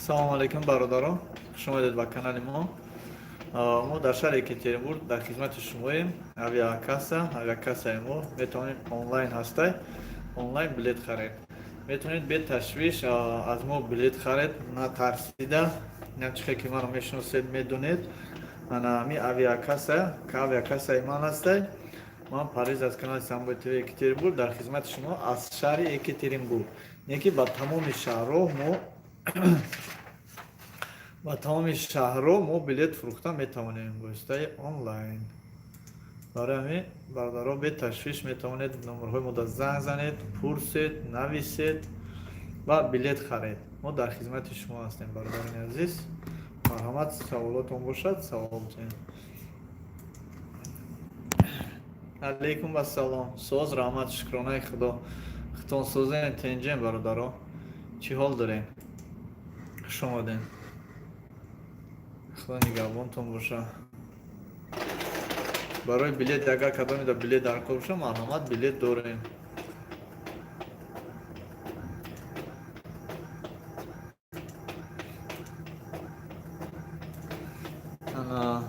Салому алейкум, бародарон, хуш омадед ба канали мо. Мо дар шаҳри Екатеринбург дар хизмати шумоем. Авиакасса, авиакассаи мо метавонед онлайн ҳастай, онлайн билет харед. Метавонед беташвиш аз мо билет харед, натарсида. Чихе ки маро мешиносед, медонед. Ана ами авиакасса, авиакассаи ман ҳастай. Ман Париз аз канали Самбой ТВ Екатеринбург дар хизмати шумо аз шаҳри Екатеринбург. Не ки ба тамоми шаҳрҳо мо, ба тамоми шаҳрҳо мо билет фурӯхта метавонем воситаи онлайн. Барои ҳамин, бародаро, беташвиш метавонед номерҳои мода занг занед, пурсед, нависед ва билет харед. Мо дар хизмати шумо ҳастем, бародарони азиз. Марҳамат, саволотон бошад, савол битиҳед. Алейкум вассалом. Соз, раҳмат, шукронаи Худо. Худтон созен, тенҷен, бародаро? Чӣ ҳол дорем? Хуш омадем. Худо нигаҳбонтон боша. Барои билет, агар кадомеда билет дар кор боша, марҳамат, билет дорем. Ана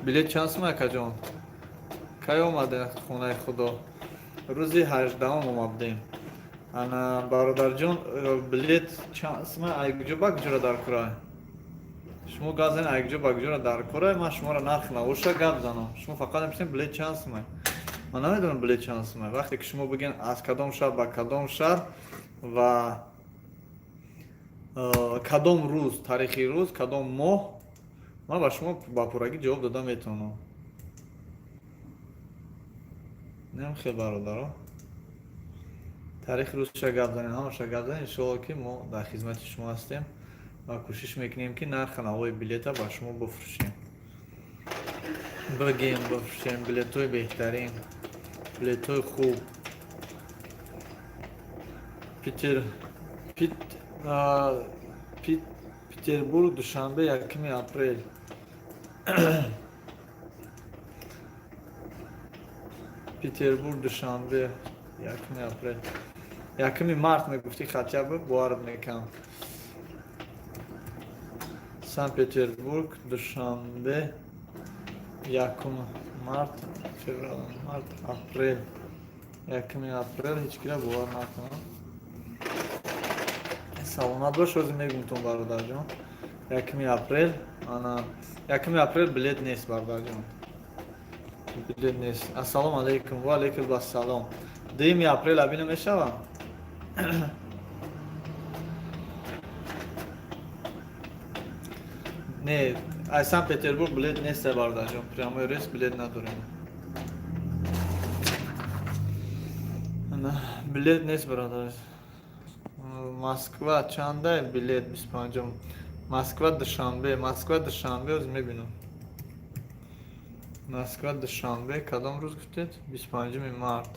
билет чанд сум, акаҷон? Кай омадем хонаи Худо? Рӯзи 18-ум омадем. Ана, бародарҷон, билет чанд сума, айкуҷо ба куҷоро дар кора? Шумо гап занед, айкуҷо ба куҷоро дар кора, ман шуморо нарх навоша гап занам. Шумо фақат мепурсед, билет чанд сума? Ман намедонам, билет чанд сума. Вақте ки шумо бигӯед, аз кадом шаҳр ба кадом шаҳр ва кадом рӯз, тарихи рӯз, кадом моҳ, ман ба шумо ба пуррагӣ ҷавоб дода метавонам. Нем хел, бародаро. Тарихи рӯзша гап занед, ҳамаша гап занед, иншоалло ки мо дар хизмати шумо ҳастем ва кӯшиш мекунем, ки нархи навои билета ба шумо бифурӯшем. Бигем, бифурӯшем билетҳои беҳтарин, билетҳои хуб. Питер Пит Пит Петербург, Душанбе, 1-ми апрел. Петербург, Душанбе, 1-ми апрел. 1-ми март мегуфтӣ, хотя бы боварат мекардам. Санкт Петербург, Душанбе, 1 март, феврал, март, апрел. 1-ми апрел ҳеҷ кира бовар накунам. Саломат бош, ҳозир мегумтон, бародарҷон. 1-ми апрел, ана 1-ми апрел билет нест, бародарҷон. Билет нест. Ассалому алайкум, ва алайкум ассалом. 2-ми апрел аби намешавам? Не, аз Санкт Петербург билет нест, бародарҷон. Прямой рейс билет надорем. Билет нест, бародар. Москва чанда билет 25-ум? Москва, Душанбе, Москва, Душанбе, ҳозир мебинам. Москва, Душанбе, кадом рӯз гуфтед? 25-уми март.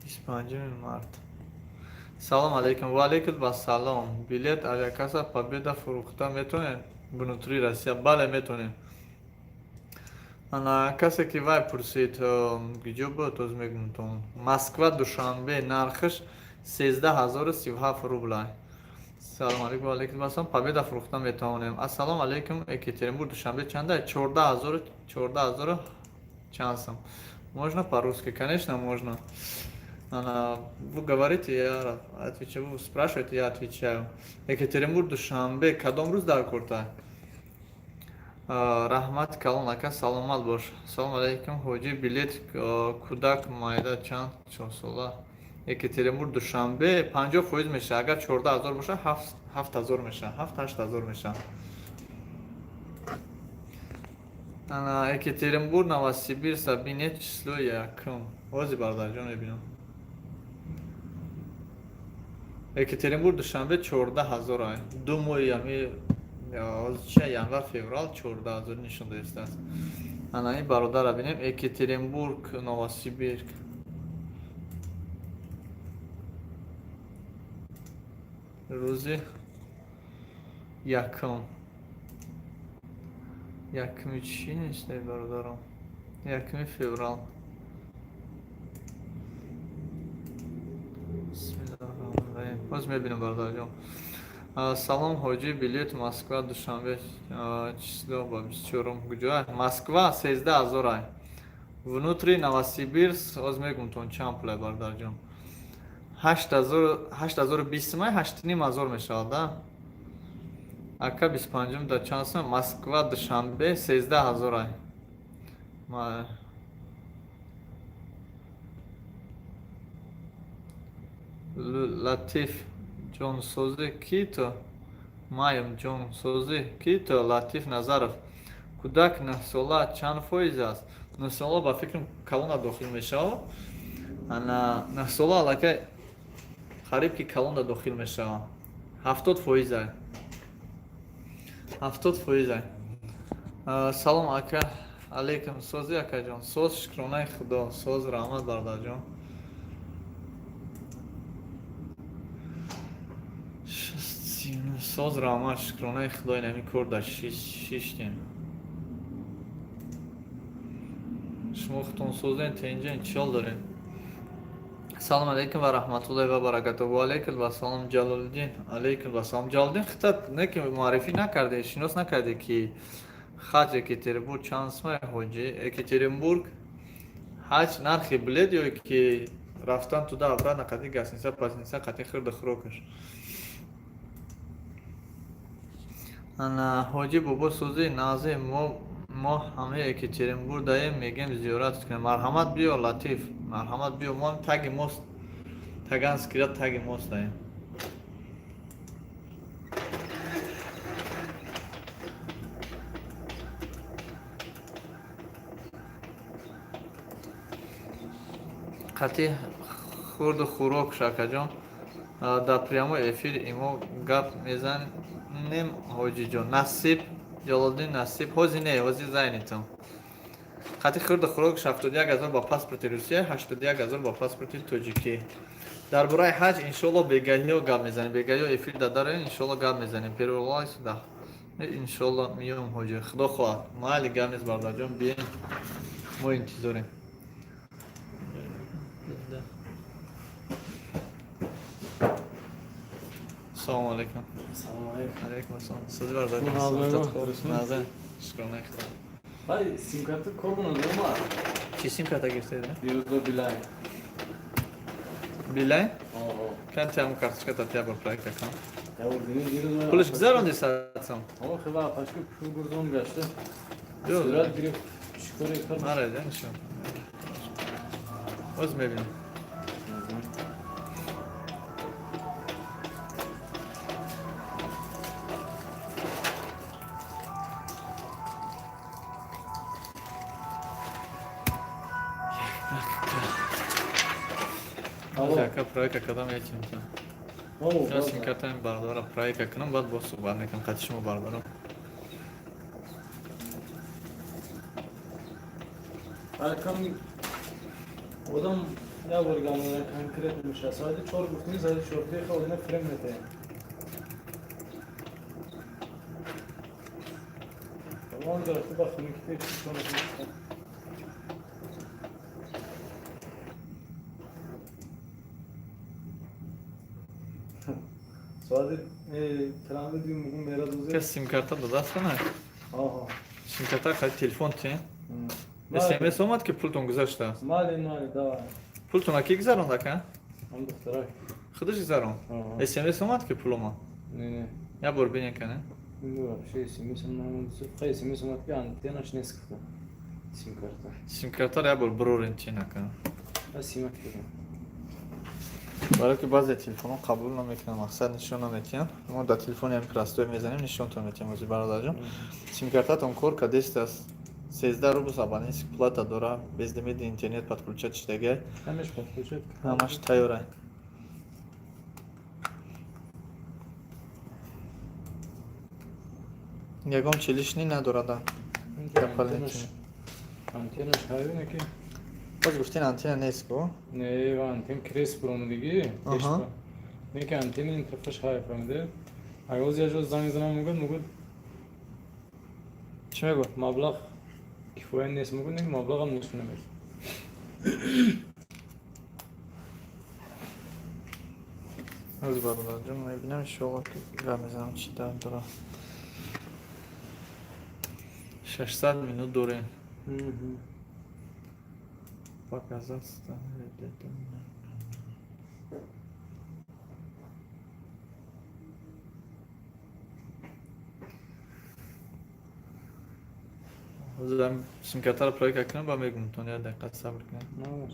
25-уми март. Салом алейкум. Ва алейкум вассалом. Билет авиакасса Победа фурӯхта метавонем? Внутри Россия? Бале, метавонем. Ана касе ки вай пурсид, куҷо буд, ҳозир мегӯям. Москва, Душанбе нархаш 13 037 рубля. Салом алейкум, ва алейкум ассалом. Победа фурӯхта метавонем. Ассалому алейкум, Екатеринбург, Душанбе чанда? 14 000, 14 000 чанд сум. Можно по-русски? Конечно, можно. Ана, вы говорите, я отвечаю, вы спрашиваете, я отвечаю. Екатеринбург, Душанбе, кадом рӯз дар корта? Раҳмат калон, ака, саломат бош. Салому алейкум, ҳоҷӣ, билет кӯдак майда чанд, 4 сола? Екатеринбург, Душанбе 50% мешавад. Агар 14 000 бошад, 7000 мешавад, 7-8 ҳазор мешавад. Ана Екатеринбург, Новосибирск, бинет число якум. Ҳозир, бародарҷон, мебинам. Екатеринбург, Душанбе 14 000 ай. 2 моҳи ами чия, январ, феврал, 14 000 нишон додистааст. Ана ин бародарра бинем. Екатеринбург, Новосибирск. Рӯзи якум. Якуми чӣ нест, бародарон? 1-уми феврал. Бисмиллоҳир. Боз мебинам, бародарҷон. Салом, ҳоҷӣ, билет Москва Душанбе число ба 24-ум куҷоа? Москва 13 000 ай. Внутри Новосибирск оз мегумтон чанд пулай, бародарҷон. 8020 май, 8500 мешавад, да? Ака, 25-ум дар чанд сум? Москва Душанбе 13 000 ай. Латиф ҷонсозӣ, ки ту? Маем ҷонсозӣ, ки ту? Латиф Назаров. Кӯдак 9-сола чанд фоиз аст? 9-сола ба фикрам калона дохил мешавад. Ана 9-сола аллакай қариб ки калона дохил мешавад. 70% ай. 70% ай. Салом, ака. Алейкум, созӣ, акаҷон? Соз, шукронаи Худо. Соз, раҳмат, бародарҷон. Соз, раҳмат, шукронаи Худо, инами кор дар шиштем. Шумо худтон созен, тенҷен, чӣ ҳол дорем? Салом алейкум ва раҳматуллоҳи ва баракатуҳ. Ва алейкум вассалом, Ҷалолиддин. Алейкум вассалом. Ҷалолиддин, хита не ки муаррифӣ накарде, шинос накарде, ки хаҷ Екатеринбург чанд сумай, ҳоҷӣ? Екатеринбург ҳаҷ нархи билет ё ки рафтан туда обратно қати гостиница пастница, қати хирду хӯрокаш? Ана ҳоҷӣ бобо, сӯзи нағзи, мо ҳамаи Екатеринбург даем, мегем зиёрат кунем. Марҳамат, биё, Латиф, марҳамат, биё. Мо таги мост, Таганскира таги мост даем. Қати хурду хӯрок, шакаҷон, дар прямой эфир имо гап мезанем, ҳоҷиҷон. Насиб, Ҷалолиддин, насиб, ҳози не, ҳози зайнитон. Қати хурду хӯрок 71 000 ба паспорти Русия, 81 000 ба паспорти тоҷикӣ. Дар бораи ҳаҷ иншоалло бегаҳиё гап мезанем. Бегаҳиё эфир дадарем, иншоалло гап мезанем. Перволайсуда иншоалло миём, ҳоҷи, худо хоҳад. Майли, гап нест, бародарҷон, биен, мо интизорем. Салому алейкум. Салому алейкум. Алейкум ассалом. Сози, бародар? Назар, шукронаи Худо. Вай, симкарта кор кунад, Чӣ симкарта гирифтед? Дирӯз Билайн. Билайн? Кан тиам карточка та тия бор проект кан. Дирӯз Пулш гузаронди сатсам. О, хела пашки пул гурзон гашта. Сурат гирифт. Чикори кар? Мара, нишон. Боз мебинам. Ака, проверка кардам, метавонам. Симкартаи бардора проверка кунам, баъд боз суҳбат мекунам қати шумо, бародарам. Кам одам як бор гамона конкрет меша. Соати 4 гуфтни, соати 4 теха одина фрем метаем. Он рафта ба хуники пеш чон. Соати трамвай дим мугум мера дузе. Кас симкарта додаст на? Аҳа. Симкарта қати телефон ти? СМС омад, ки пултон гузаштааст? Мали, мали, давай. Пултона ки гузаронд, ака? Ам духтарак. Худаш гузаронд? СМС омад, ки пул омад? Не, не. Як бор бинен, кане. Ну, вообще СМС омад, хай СМС омад, ки антеннаш нест гуфта. Симкарта. Симкартаро як бор бирорен чин, ака. А симак додам. Барои ки баъзе телефонҳо қабул намекунанд, мақсад нишон наметиҳанд. Мо дар телефони ҳами простой мезанем, нишонтон метиҳем ози, бародарҷон. Симкартатон кор кардест, 13 рубл абонентский плата дора, безлимитный интернет подключать шудагай. Ҳамаш подключать. Ҳамаш тайёра. Ягон чи лишний надорада. Дополнительный. Антеннаш ҳавине ки. Боз гуфтин, антенна нест ку? Не, антен крест буромадиги. Не ки антенна ин тарафаш ҳай, фаҳмиде? Агар оз як ҷо занг занам, мегӯяд. Чӣ мегӯяд? Маблағ кифоя нест мегӯяд, не, маблағам нишон намедиҳад. Аз бародарҷон, мебинам, иншоалло, ки гап мезанам, чӣ дард дора. 600 минут дорем. Показать. Ҳозир симкартаро проверка кунам, ба мегум, то як дақиқа сабр кунем.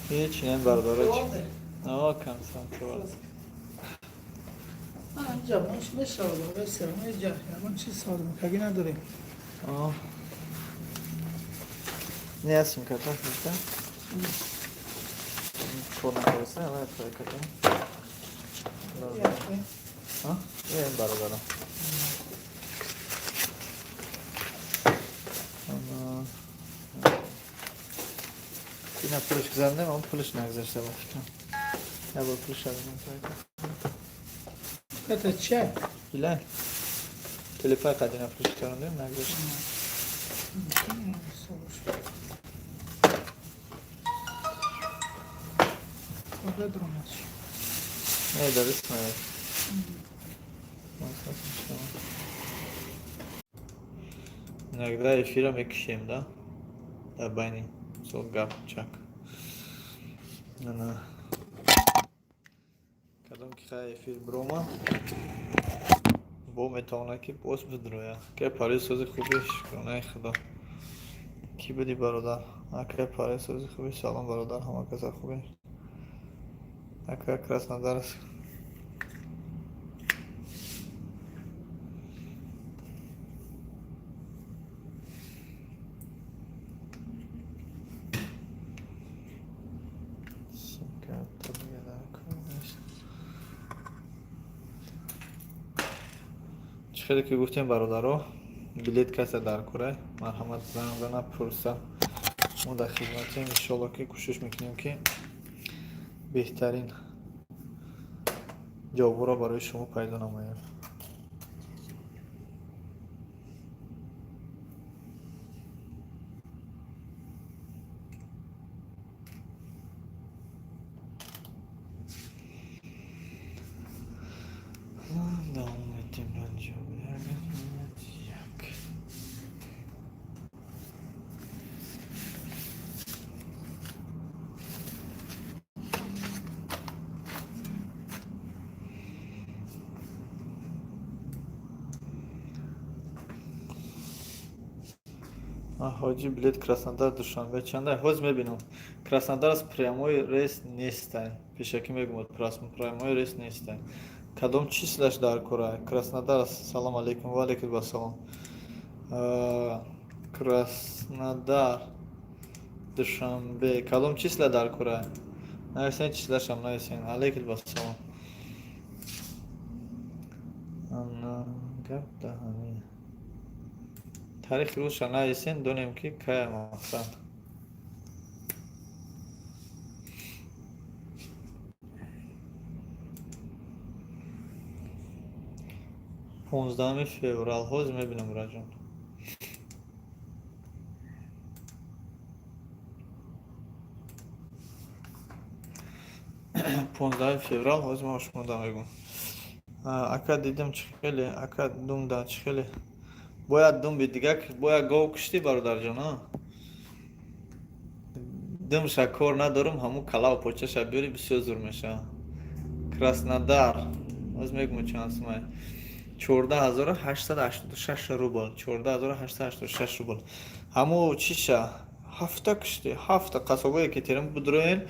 Ҳеч не, бародаро, кам-сам. Инҷа мешавад, ягон чиз савдо надорем. Не, симкарта гирифта кор накардаста, проверка кунем. Бародаро, ина пулш гузарондем, он пулш нагузашта, ба фикрам. Я бор пулш. Это чай. Билал. Телефон қадина пулш гузарондем, нагузашта. Куда дромаш? Не, дарис маяд. Иногда эфира мекушем, да? Дар байни сол гап чак. Ана. Кадом ки хай эфир брома, бо метавона ки боз бидроя. Ке пари сози хуби, шукронаи худо. Кӣ буди, бародар? Ака, пари сози хуби, салом, бародар, ҳама каса хуби. Ака, Краснодар. Симкарта дига дар кор нест. Чӣ хеле ки гуфтем, бародаро, билет касе дар кора, марҳамат, занг зана, пурса. Мо дар хизматем, иншоалло, ки кӯшиш мекунем, ки беҳтарин ҷавобҳоро барои шумо пайдо намоем. Давом медиҳем, 51. Ҳоҷи, билет Краснодар Душанбе чанда? Ҳоз мебинам. Краснодар аз прямой рейс нестай, пешакӣ мегумад, прямой рейс нестай. Кадом числаш дар кора? Краснодар. Салом алейкум, ва алейкум ассалом. Краснодар Душанбе кадом числа дар кора? Нависен, числашам нависен. Алейкум ассалом. Гап даҳани тарихи рӯзша нависен, донем, ки кая мақсад. 15 феврал, ҳозир мебинам, бираҷон. 15 феврал, ҳозир ман шумо да мегӯм. Ака, дидам, чӣ хеле, ака, думда чӣ хеле бояд думби дига, бояд гов куштӣ, бародарҷон. Думша кор надорам, ҳамун калаву почаша биёри, бисёр зур мешавад. Краснодар, ҳозир мегӯм чанд сумай. 14 886 рубл, 14 886 рубл. Ҳаму чиша ҳафта кушти, ҳафта қасобое ки терем будроен,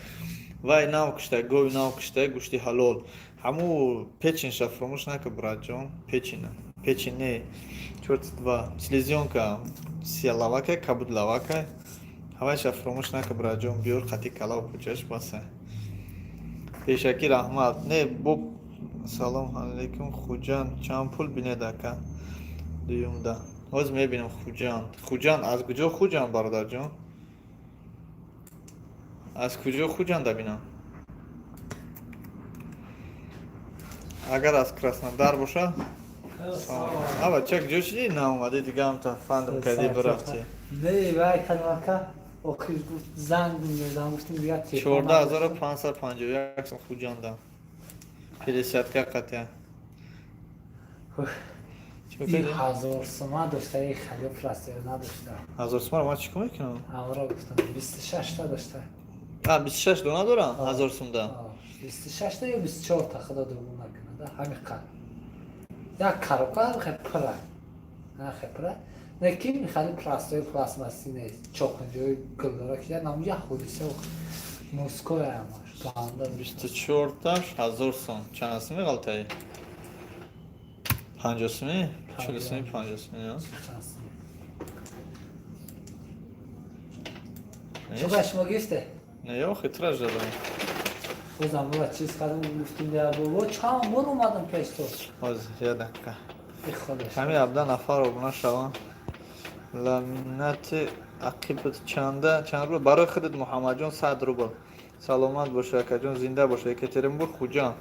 вай нав кушта, гови нав кушта, гӯшти ҳалол. Ҳаму печенша фуромӯш нака, братҷон, печена, печень не, чорти два, селезёнка, сиялавака, кабудлавака, ҳавайша фуромӯш нака, братҷон, биёр қати калаву почаш, баса. Пешакӣ раҳмат. Не, бо салом алейкум. Хуҷанд чанд пул билет, ака, дуюмда? Ҳозир мебинам Хуҷанд. Хуҷанд аз куҷо Хуҷанд, бародарҷон? Аз куҷо Хуҷанда бинам? Агар аз Краснодар боша. Аба ча куҷо шидӣ наомадӣ дига ҳамта фандм кардӣ бирафтӣ. Не, вай кадамака охир гуфт занг мезанам, гуфтим дигар телефон. 14 551 сом Хуҷанда. Пересадка қатъя. 1000 сума дошта, и хали простой надошта. 1000 сумаро ман чӣ кор мекунам? Амро гуфтам, 26 та дошта. А, 26 дона дорам? 1000 сумда? 26 та ё 24 та, худо дугум накунада, ҳами қад. Як коробка хе пура. Хе пура. Лекин хали простой пластмасси нест. Чоқинҷои гулдора ки нам як ҳодиса мужской ҳамаш. Ганда. 24 таш 1000 сум. Чанд суми ғалтаи? 50 суми? 40 суми, 50 суми, я? Чанд суми? Чука шумо гирифте? Не, ё хитраж дадам. Бозам бува чиз кардам, гуфтим я бобо чанд бор омадам пеш то. Ҳозир, я дақиқа. Худаш. Ҳамин 17 нафар обуна шаванд. Ламинати ақибат чанда чанд рубл? Барои худат Муҳаммадҷон 100 рубл. Саломат боша, акаҷон, зинда боша. Екатеринбург, Хуҷанд.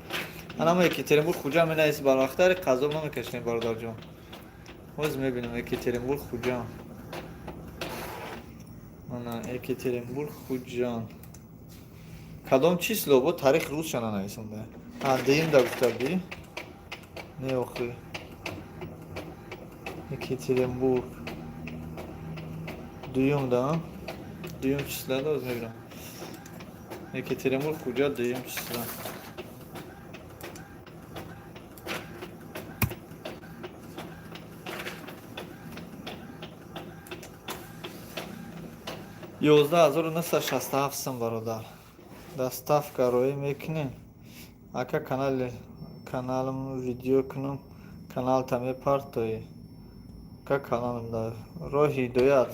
Анама Екатеринбург, Хуҷанд менависи барвақтари қазоб намекашем, бародарҷон. Ҳозир мебинам Екатеринбург, Хуҷанд. Ана Екатеринбург, Хуҷанд. Кадом число бо тарих русша нанависонда? А, дуюм да гуфта будӣ? Не, охи. Екатеринбург. Дуюм да? Дуюм числа да ҳозир мебинам. Екатеринбург, Хуҷанд, дуюм числа. 11 967 сум, бародар. Доставка роӣ мекунем. Ака, канали каналам видео кунам, каналта мепартоӣ. Ака, каналам да роҳи ҳидоят.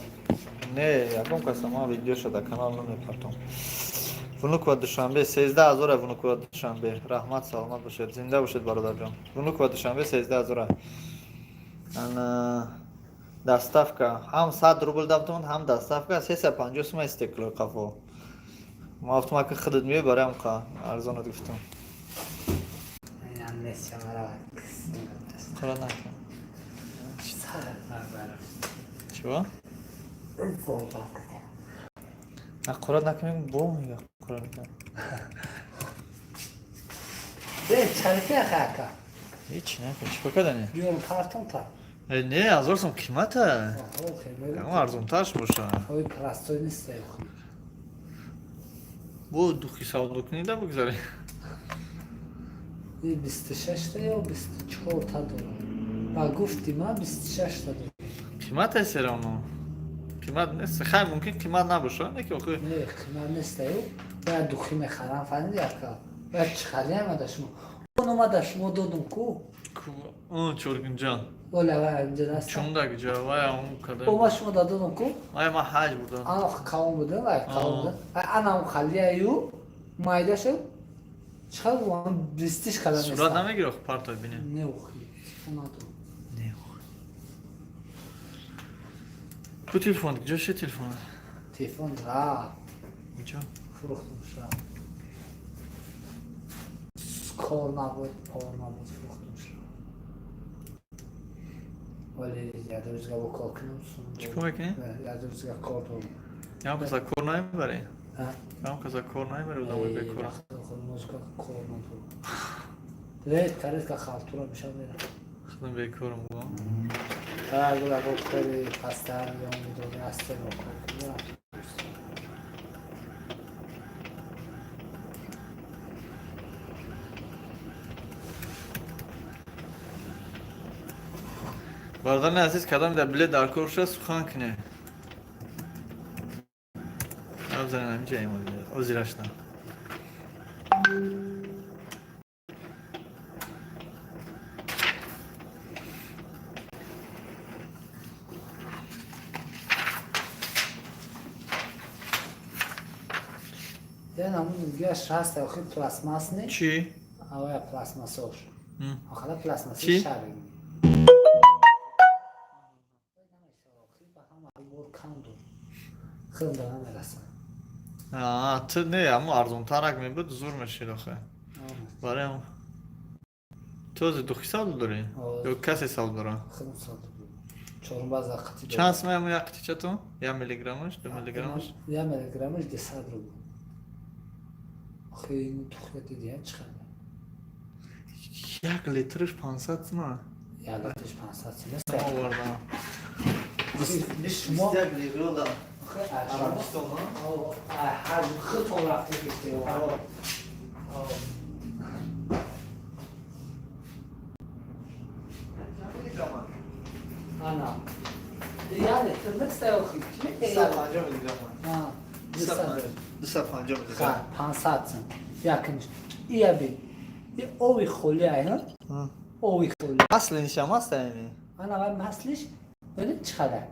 Не, ягон каса ман видеоша дар канал намепартом. Внуково Душанбе 13 000, Внуково Душанбе. Раҳмат, саломат бошед, зинда бошед, бародарҷон. Внуково Душанбе 13 000. Ана доставка ҳам 100 рубл дафтон, ҳам доставка 350 сума стекло қафо. Ма гуфтам, ака худат меои, бароям қа арзонат гуфтам. Нест шамара. Қара накун. Чего? Аққурат накунем, бо мега аққурат накун. Э, чарки ака. Ҳеч накун, чӣ кор кардани? Биёр партон та. Э, не, 1000 сум қимата. Ягон арзонтарш боша. Ой, простой нест. Бо духи савдо кунӣ да бигзарӣ. 26 та ё 24 та дорам. Ба гуфти ман 26 та дорам. Қимат аст серавно. Қимат нест. Хай, мумкин қимат набоша, не ки охи. Не, қимат нест аю. Бояд духи мехарам, фаҳмиди ака. Бояд чӣ халиам ада шумо. Он омада шумо додум ку. Он чоргинҷа. Оля вай инҷа даст. Чунда гиҷа, вай он када. Ома шумо додум ку. Вай ма ҳаҷ бурдам. Ах, кавон будам, вай кавон будам. Вай анам халияю майда шуд. Чӣ хел он бистиш када нест. Сурат намегири охи партой бинем. Не охи. Надорам. Не охи. Ку телефон, куҷо ши телефон? Телефон рафт. Куҷо? Фурӯхтум ша. Кор набуд, пор набуд, фурӯхтум ша. Вале як рӯзга бо кор кунам. Чӣ кор мекунӣ? Як рӯзга кор дорам. Ягон каса кор намебарӣ? Ягон каса кор намебарӣ, одамои бекора? Кор надорам. Редко, редко халтура мешавам, мерам. Худам бекорам бо. Агар кори пастар ё медонӣ астема кор кунам. Бародари азиз, кадоме дар билет дар кор шуда, сухан кунед. Абзанем ҳаминҷа озирашна. Я намун гаш ҳаст, охи пластмасс не? Чӣ? Авая пластмассош. Охала пластмасси Чӣ? шари. ба ҳама бор кам дор. Худам да намерасам. Ту не, аммо арзонтарак мебуд, зур мешид охе. Барои ту ози духи савдо дорӣ? Ё касе савдо дора? Худам савдо дорам. Чорум база қити. Чанд сум ям як қитича ту? Як миллиграммаш, 2 миллиграммаш? 1 миллиграммаш 200 рубл. Охи, ин тухя дидия чӣ қадар? 1 литриш 500 сума. 1 литриш 500 сум. Овардам. Шумо 1 литр да. Арабистон, ҳар худтон рафта гирифте. Ана. 1 литр нест охи. 250 миллиграмм. 250 миллиграмм. 500 сум. Якинш. Ия би. И ови холи ай, ҳа? Ови холи. Аслинишам аст ами. Ана вай маслиш, бибин чӣ қадар.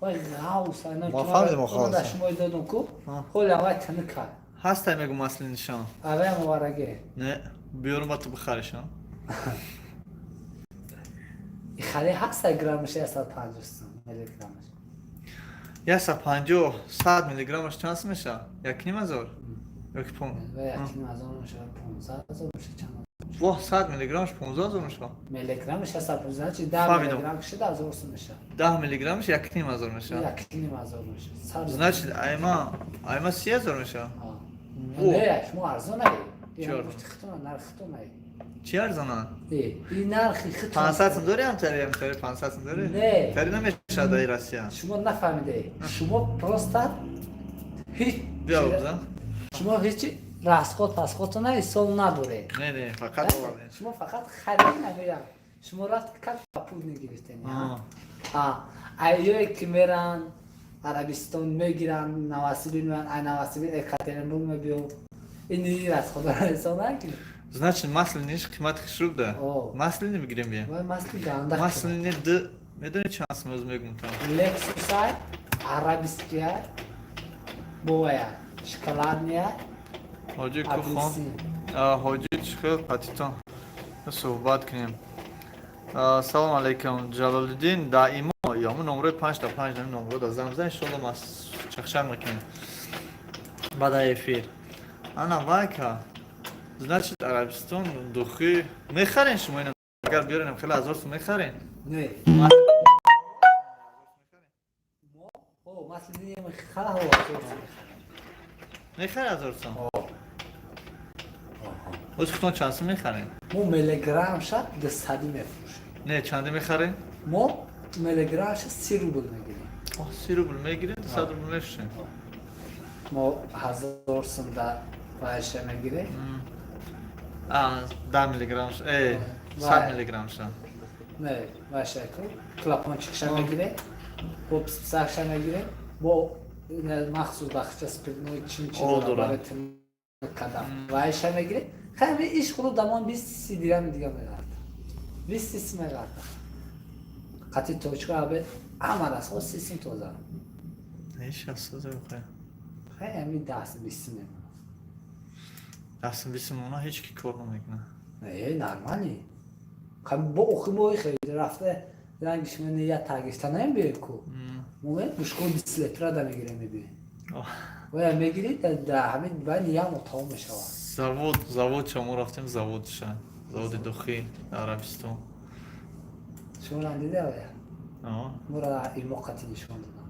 Вай ғавс, ана Ма фаҳмидем, ғавс. Да шумо додум ку. Холи вай тиника. Ҳастай мегум аслинишам. Авай мувараге. Не, биёрум ба ту бихаришам. Ихали ҳаста граммаш 150 сум миллиграммаш. 150, 100 миллиграммаш чанд сум мешавад? 1500? Ё ки пон? Ва 1500 мешавад, 15,000 мешавад, чанд? Воҳ, 100 миллиграммаш 15,000 мешавад. Миллиграммаш 150, чи 10 Фаҳмидам. миллиграмм кишида 1000 сум мешавад. 10 миллиграммаш 1500 мешавад. 1500 мешавад. Значит, айма 30,000 мешавад. Во. Не, шумо арзон ай. Чӣ арзон? Хитона, нархи хитона ай. Чӣ арзонанд? Э, ин нархи хитона. 500 сум дорӣ ҳамтари, ҳамтари 500 сум дорӣ? Не. Тари намешавад дар Россия. Шумо нафаҳмиде. Шумо просто ҳеҷ Биё бизан. Шумо ҳеҷ расход пасходтона ҳисоб надоред. Не, не, фақат овардем. Шумо фақат харид намерам. Шумо рафт как ба пул мегирифтен. Айёе ки меран Арабистон мегиранд, Новосибир меянд, ай Новосибир Екатеринбург мебиё. Ин расходро ҳисоб накунед. Значит, маслениш қимати хушруб да. О. Маслини бигирем бия. Вай масли ганда. Маслини д медони чанд сум оз мегум там. Лексусай, арабиския, бовая, шоколадния, Ҳоҷи кухон. апельсин. Ҳоҷи чихел патитон суҳбат кунем. Салом алейкум, Ҷалолиддин даимо ё номрои 5 та 5 нами номро да занг бизан, иншоалло ма чақчақ мекунем баъда эфир. Ана вайка. Значит, Арабистон духи мехарен шумо ина агар биёренам хеле 1000 сум мехарен? Не. Мо, о, масли хала Мехари 1000 сум? Оз худтон чанд сум мехарен? Мо миллиграммша 200 мефурӯшем. Не, чанде мехарен? Мо миллиграммша 30 рубл мегирем. Оҳ, 30 рубл мегирен, 100 рубл мефурӯшен. Мо 1000 сум да вайша мегирем. А, 10 миллиграммш, 100 миллиграммша. Не, вайша ку, клапончикша мегирем, бо писакша мегирем, бо махсус бахча спиртной чин чи О, дора. барои кадам. Вайша мегирем. Хай иш хулу дамон 20 дирам дига мегарда. 20 сум мегарда. Қати точка абе ҳама расход 30 сум тоза. Иш асоз охе. Хай ҳами 10 20 мемонад. 10 20 мона ҳеҷ ки кор намекунад. Не, нормали. Хай бо охи мои хеле рафта рангиш мене я тагишта намебием ку. Мо бушко 20 литра да мегирем мебием. Вая мегирӣ да ҳамин байни як моҳ тамом мешавад. Завод ча мо рафтем заводша. Заводи духи Арабистон. Шумо ран дида вая? О. Моро илмо қати нишон додам.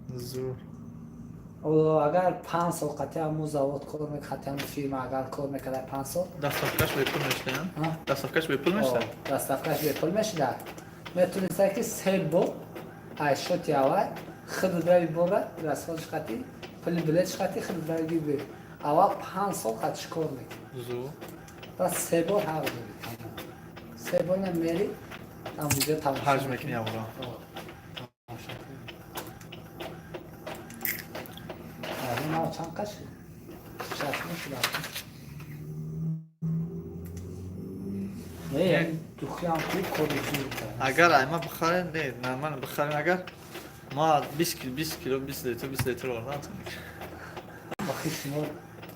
Зур. Агар 5 сол қати ҳамун завод кор мекард, қати ҳамун фирма агар кор мекард 5 сол. Доставкаш бепул мешуда? Доставкаш бепул мешуда? Доставкаш бепул мешуда. Метониста ки се бор ай шоти аввал худ рави бора расходш қати пули билетш қати худ рави гиби. Аввал 5 сол қатиш кор мекунӣ. Зур. Баъд се бор ҳақ дорӣ тамом. Се бор намери амуҷа тамошо Ҳаҷ мекунӣ аввало. Тамошо кунӣ. Нав чанд қаш? 6 моҳ шуда. Не, духиам хуб кори зур кард. Агар айма бихарем, не, нормально бихарем агар ма 20 кило, 20 кило, 20 литр, 20 литр овардан. Охи шумо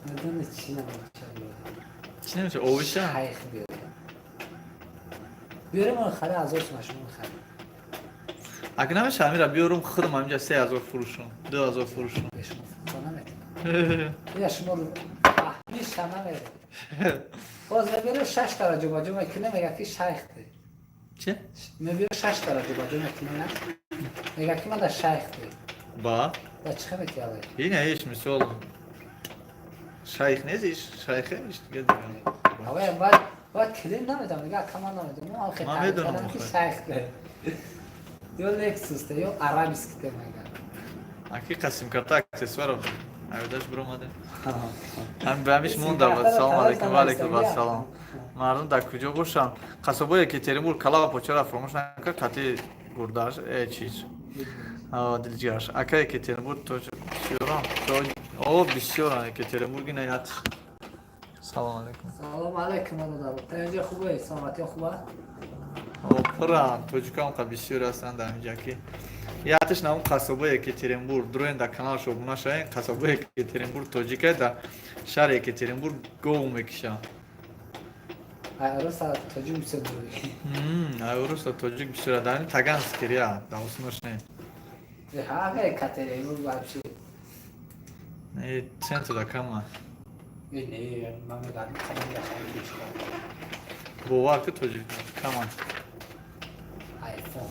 медонед чӣ намешавад? Чӣ намешавад? Овиша? Шайх биёред. Биёрем, он харе, 1000 сума шумо мехарем. Агар намеша, амира биёрум, худам ҳаминҷа 3000 фурӯшум, 2000 фурӯшум. Бе шумо фурӯхта наметавонам. Ия шумо фаҳмиша намерем. Боз мебиёре, шаш тара ҷобаҷо мекунем, мега ки шайх де. Чи? Мебиёре, шаш тара ҷобаҷо мекунем, мега ки ман да шайх де. Ба? Да чӣ метияле? Ина иш мисол шайх нест, иш шайхе, иш дига дига. Авай баъд баъд клин намедам, мега ака, ман намедонам, ман хеле Ман таъриф медонам, кардам ки охе. шайх де. Ё Лексус де, ё арабский де мега. Аки қасимкарта аксессуаро авидаш биромаде. Ҳам ба ҳамиш монда буд. Салом алейкум, ва алейкум ассалом. Мардум дар куҷо бошанд? Қасобои Екатеринбург калава почара фаромӯш накард, қати гурдаш, чиз. Дилҷигараш. Ака, Екатеринбург то бисёрам. О, бисёрам Екатеринбург ина як. Салом алейкум. Салом алейкум, бародар. Та инҷа хубе, саломатӣ хуба? О, пуран, тоҷикам қа бисёр ҳастанд дар инҷа ки. Яташ намун қасобои Екатеринбург, дуроен дар каналаш обуна шавен, қасобои Екатеринбург тоҷикай, дар шаҳри Екатеринбург гов мекишанд. Ай, руса тоҷик бисёр дорӣ. Ай, руса тоҷик бисёр дар Таганский ряд, дар Уснош не. Ага, Екатеринбург вообще. Не, центр да кама. Не, ман мегам, қадам да хеле чикор. Бовар ки, тоҷик кама. Айфон.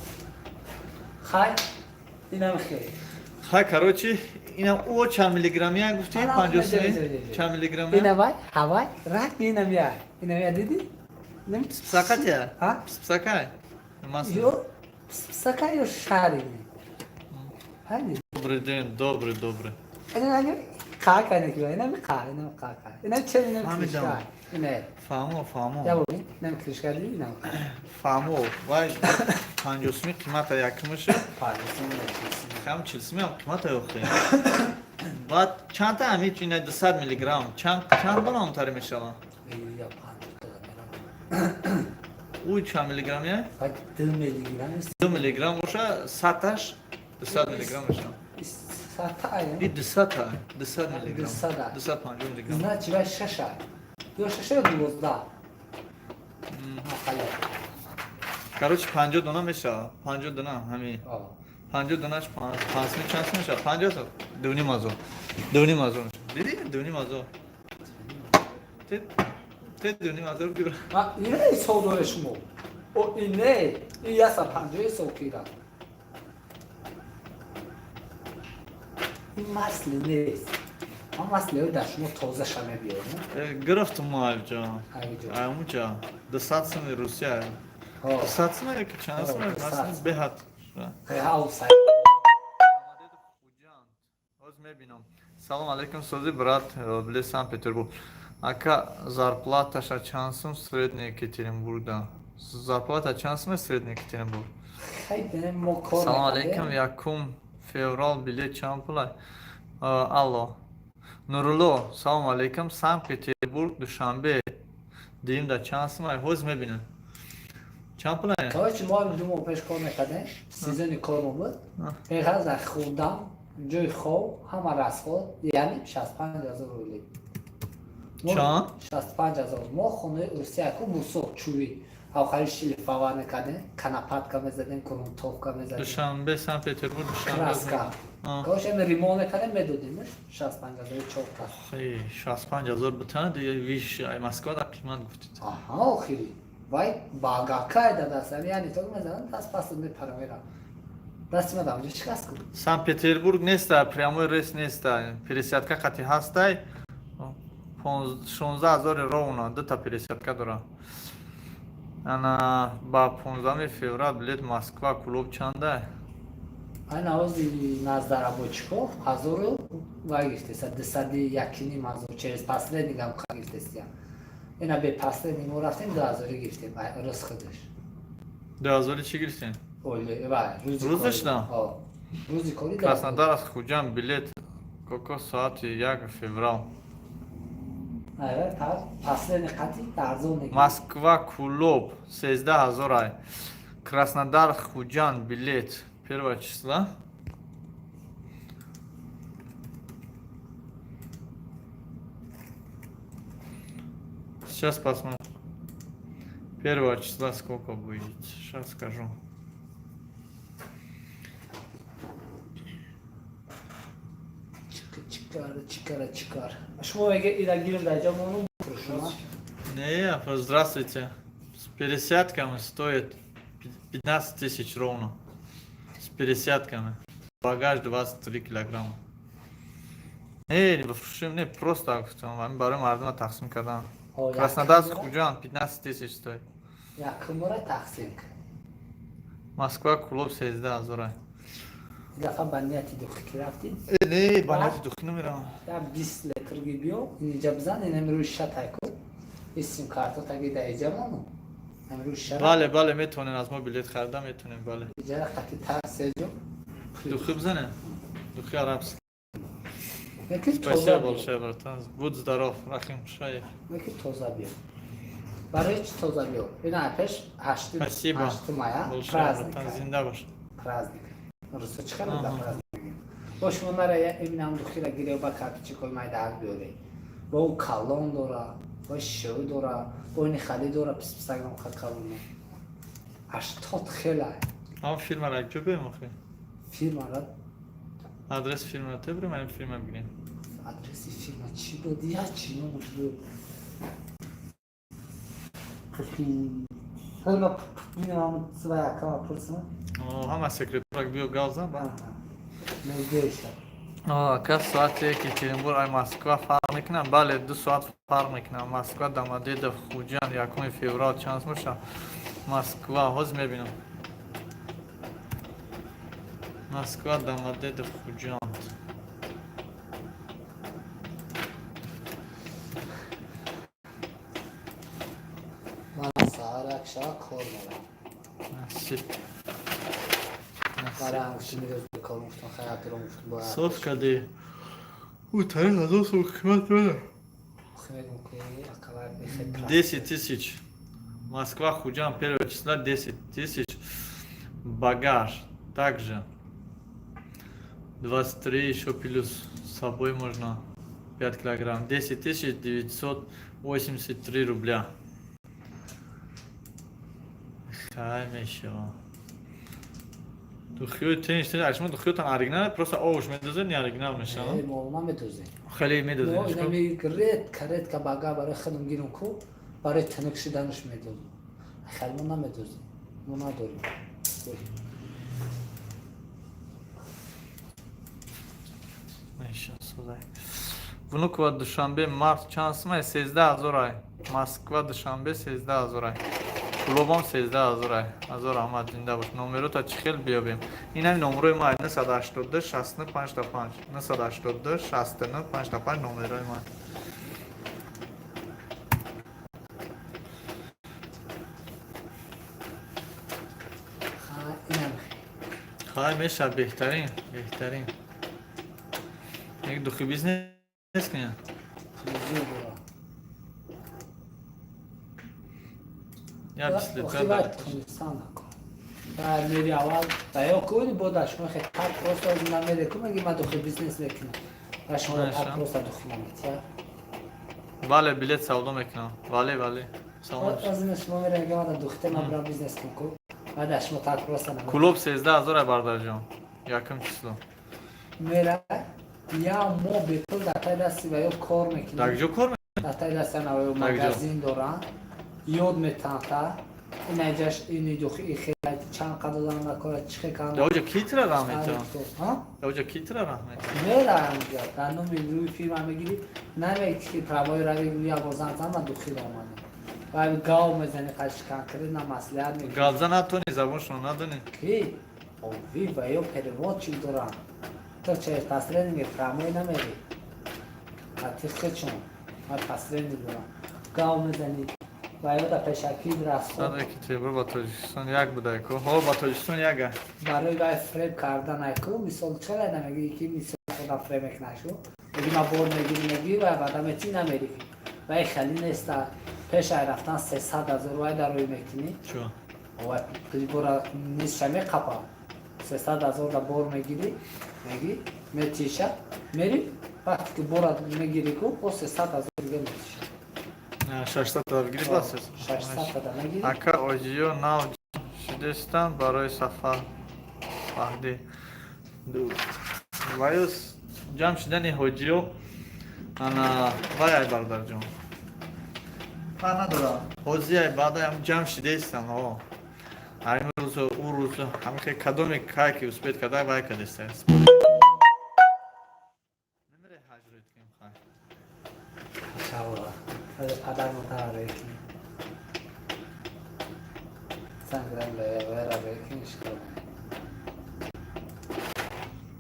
Хай, инам хел. Хай, короче, инам о чанд миллиграммия гуфтем? Ана, 53 чанд миллиграммия? Ина вай, ҳавай, рак инам я. Инам я диди? Инам Псакатия? Ҳа? Псакай? Ё псака ё шари. Ҳани. Добрый день, добрый, добрый. Ина ина қа кана ки, инам қа, инам қа қа. Инам че, инам Фаҳмидам. крышка. Ина. Фаҳмо, фаҳмо. Я бубин, инам крышка диди, инам қа. Фаҳмо. Вай 50 суми қимата якумаша. Панҷсум. Кам 40 суми ҳам қимата ёхте. Баъд чандта ҳами ина 200 миллиграмм чанд дона онтаре мешавад? Я 50 та мерам. Ӯ чанд миллиграммия? Вай 2 миллиграмм. 2 миллиграмм боша, саташ 200 миллиграмм мешавад. Сата. И 200-та, 200 миллиграмм. 200. 250 миллиграмм. Значит, вай шаша. Ё шаша ё 12. Хале. Короче, 50 дона мешавад. 50 дона ҳами. 50 донаш 5 суми чанд сум мешавад? 50 2,5 ҳазор. 2,5 ҳазор мешавад. Диди? 2,5 ҳазор. Те 2,5 ҳазор бибра. Ма ина ҳисоб дore шумо. О, ине, ин 150 ҳисоб кира. Ин масли нест. Ман маслиҳои дар шумо тозаша мебиёрам. Гирифтум мо авҷо. Авҷо. Амуҷа. 200 суми Русия. 200 суми ё ки чанд суми? 200. Масли беҳад. Ҳа, Ҳоз мебинам. Салом алейкум, сози брат, билет Санкт-Петербург. Ака, зарплаташа чанд сум средний Екатеринбургда? Зарплата чанд сум средний Екатеринбург? Хай, мо кор Салом мекардем. алейкум, 1 феврал билет чанд пулай? Алло. Нурулло, салом алейкум, Санкт-Петербург, Душанбе. Димда чанд сум ай? Ҳоз мебинам. Чанд пулай? Короче, мо 2 моҳ пеш кор мекардем, сезони кормо буд. Беғараз аз хӯрдан, ҷои хоб, ҳама расход, яъне 65 000 рубли. Чанд? 65 000. Мо хонаи Русия ку мусоқ чӯбӣ. Авхари шлифовать мекардем, конопатка мезадем, грунтовка мезадем. Душанбе, Санкт-Петербург, Душанбе. Краска. Короче, ами ремонт мекардем, медодимш 65 000 чорта. Хей, 65 ҳазор бутана дига виш ай Москва да қимат гуфтид. Аҳа, охири. Вай багакай да даст, яъне то мезанам, даст паст мепара мерам. Дасти ма дар онҷо чӣ кас кун? Санкт-Петербург неста, прямой рейс неста. Пересадка қати ҳастай. 16 ҳазори ровно, дута пересадка дора. Ана ба 15 феврал билет Москва Кулоб чанда? Ай, навози наздарабочико ҳазору вай гирифтеса, 201,5 ҳазор, через посредник ам қа гирифтесия. Ина бе посредник мо рафтем, 2000 гирифтем, ай рӯз худаш. 2000 чӣ гирифтем? Оле, вай, рӯзи Рӯзаш корӣ. на? Ҳо. Рӯзи корӣ Краснодар аз Хуҷанд билет коко соати 1 феврал. Ай, вай, посредник қати арзон мегирифт. Москва Кулоб 13 ҳазор ай. Краснодар Хуҷанд билет первого числа. Сейчас посмотрим. Первого числа сколько будет? Сейчас скажу. Чикар, чикара, чикар. Шумо меге ира гирем дар ҷо монум фурӯшума? Не, здравствуйте. С пересадками стоит 15 тысяч ровно. С пересадками. Багаж 23 килограмма. Не, бифурӯшем, не, просто гуфтам. Ман барои мардума тақсим кардам. Краснодар, Хуҷанд 15 тысяч стоит. Якумора тақсим. Москва, Кулоб 13 ҳазора. Дафъа ба нияти духӣ ки рафтӣ? Не, ба нияти духӣ намеравам. Я 20 литр ги биё, инҷа бизан, инам рӯи шатай ку. И сим-карто таги да иҷа мону. Бале, бале, метавонем аз мо билет харида метавонем, бале. Иҷара қати тар сеҷо. Духӣ бизанем? Духи арабский. Спасибо большое, братан. Будь здоров, Рахим Шаев. Неки тоза биё. Барои чӣ тоза биё? Ина пеш 8 мая праздник. Зинда бош. Праздник. Русо чӣ хеле да праздник. Бо шумо мара иминам духира гире ба карточкаи майда биёре. Бо ӯ калон дора, бо шишоӣ дора, бо ини хали дора, писписагам ха калон. 80 хела. Ам фирмара куҷо биёем охи? Фирмара? Адрес фирмара те бирем, ам фирма бигирем. Адреси фирма чӣ буд? Я чӣ номаш буд? Фирма бинам своя кама пурсам. Ҳама секретарак биё гав зан ба. Мегӯяша. Ака, соати Екатеринбург ай Москва фарқ мекунам? Бале, 2 соат фарқ мекунам. Москва, Домодедово, Хуҷанд, 1 феврал чанд боша? Москва, ҳозир мебинам. Москва, Домодедово, Хуҷанд. Ман саҳар як шава кор дорам. Насиб. Барои ҳамчунин рӯз бекор гуфтам, хайр дорам, гуфтам бояд. Соф кади. Ӯ тариқ 1000 сом қимат дорад. 10 тысяч. Москва, Худжанд, первого числа 10 тысяч. Багаж также 23, еще плюс с собой можно 5 килограмм. 10 983 рубля. Хай мешава. Духиёи тенш тенш, шумо духиётан оригинал, просто овуш медозед, не оригинал мешава? Мо намедозем. Хеле медозед. Инами редко, редко бага барои худам гирам ку, барои тунук шуданаш медозем. Хеле мо намедозем. Мо надорем. Меша, созай. Внуково, Душанбе, март чанд сумай? 13 ҳазор ай. Москва, Душанбе 13 ҳазор ай. Кулобам 13 ҳазор ай. Ҳазор раҳмат, зинда бош. Номерота чӣ хел биёбем? Инами номерои ма 982 69 55 982 69 55 номерои ма. Хай меша, беҳтарин, беҳтарин. Як духи бизнес кунем. Я 20 литр. Мери аввал ва ё куни бода шумо хе так просто аз намере ку меги ма духи бизнес мекунам. Ва шумо так просто духи наметия. Бале, билет савдо мекунам. Бале, бале. Салом. Аз ин шумо мере мега ма духте ма брам бизнес кун ку. Баъд шумо так просто намере. Клуб 13 ҳазор бардарҷон. Якум число. Мера я мо бепул дар таи дасти ва ё кор мекунем. Дар куҷо кор мекунем? Дар таи дасти ва ё магазин доранд. Ёд метанта. Инаҷаш ини духи ихе чанд қадр дорам дар кора чӣ хе кардам. Даоҷа ки тира раҳм метавон? Даоҷа ки тира раҳм метавон? Мера анҷа дар номи рӯи фирма мегирӣ, намегӣ ки правои рави я бозан зан ма духи омадам. Ва гав мезани қаши конкретно маслиҳат мегирӣ. Гап зан натони, забоншон надони. Ки? Ови ва ё переводчик доранд. То через посредник прямой намери. А ти хечон. Ма посредник дорам. Гав мезани ва ё да пешакӣ расход. Сад Екатеринбург ба Тоҷикистон як будай ку. Ҳо, ба Тоҷикистон яга. Барои вай фреб кардан айку, мисол чара намегӣ ки мисол худам фреб мекунашу. Меги ма бор мегирӣ, мегирӣ ва баъда мети намерӣ. Вай хеле неста. Пеш ай рафтан 300 000 вай дар рӯй мекунӣ. Чо? Вай прибора нисша меқапа. 300 000 да бор мегирӣ, мегӣ, метиша, мери, вақте ки бора мегирӣ ку, бо 300 000 дига метиша. 600 та бигирӣ бас. 600 та нагирӣ. Ака, оҷиё нав шидестанд барои сафар фаҳдӣ. Ваё ҷамъ шидани ҳоҷиё ана вай ай бародарҷон. Фарқ надорам. Ҳозир баъдаам ҷамъ шидестанд ҳо. Ҳамин рӯзу ӯ рӯзу ҳамин кадоме кай ки успеть када вай кадеста. Намере ҳаҷ рӯй кунем хай. Иншаллоҳ. Падар модар рӯй кунем. Санграм лера рӯй кунем ишкол.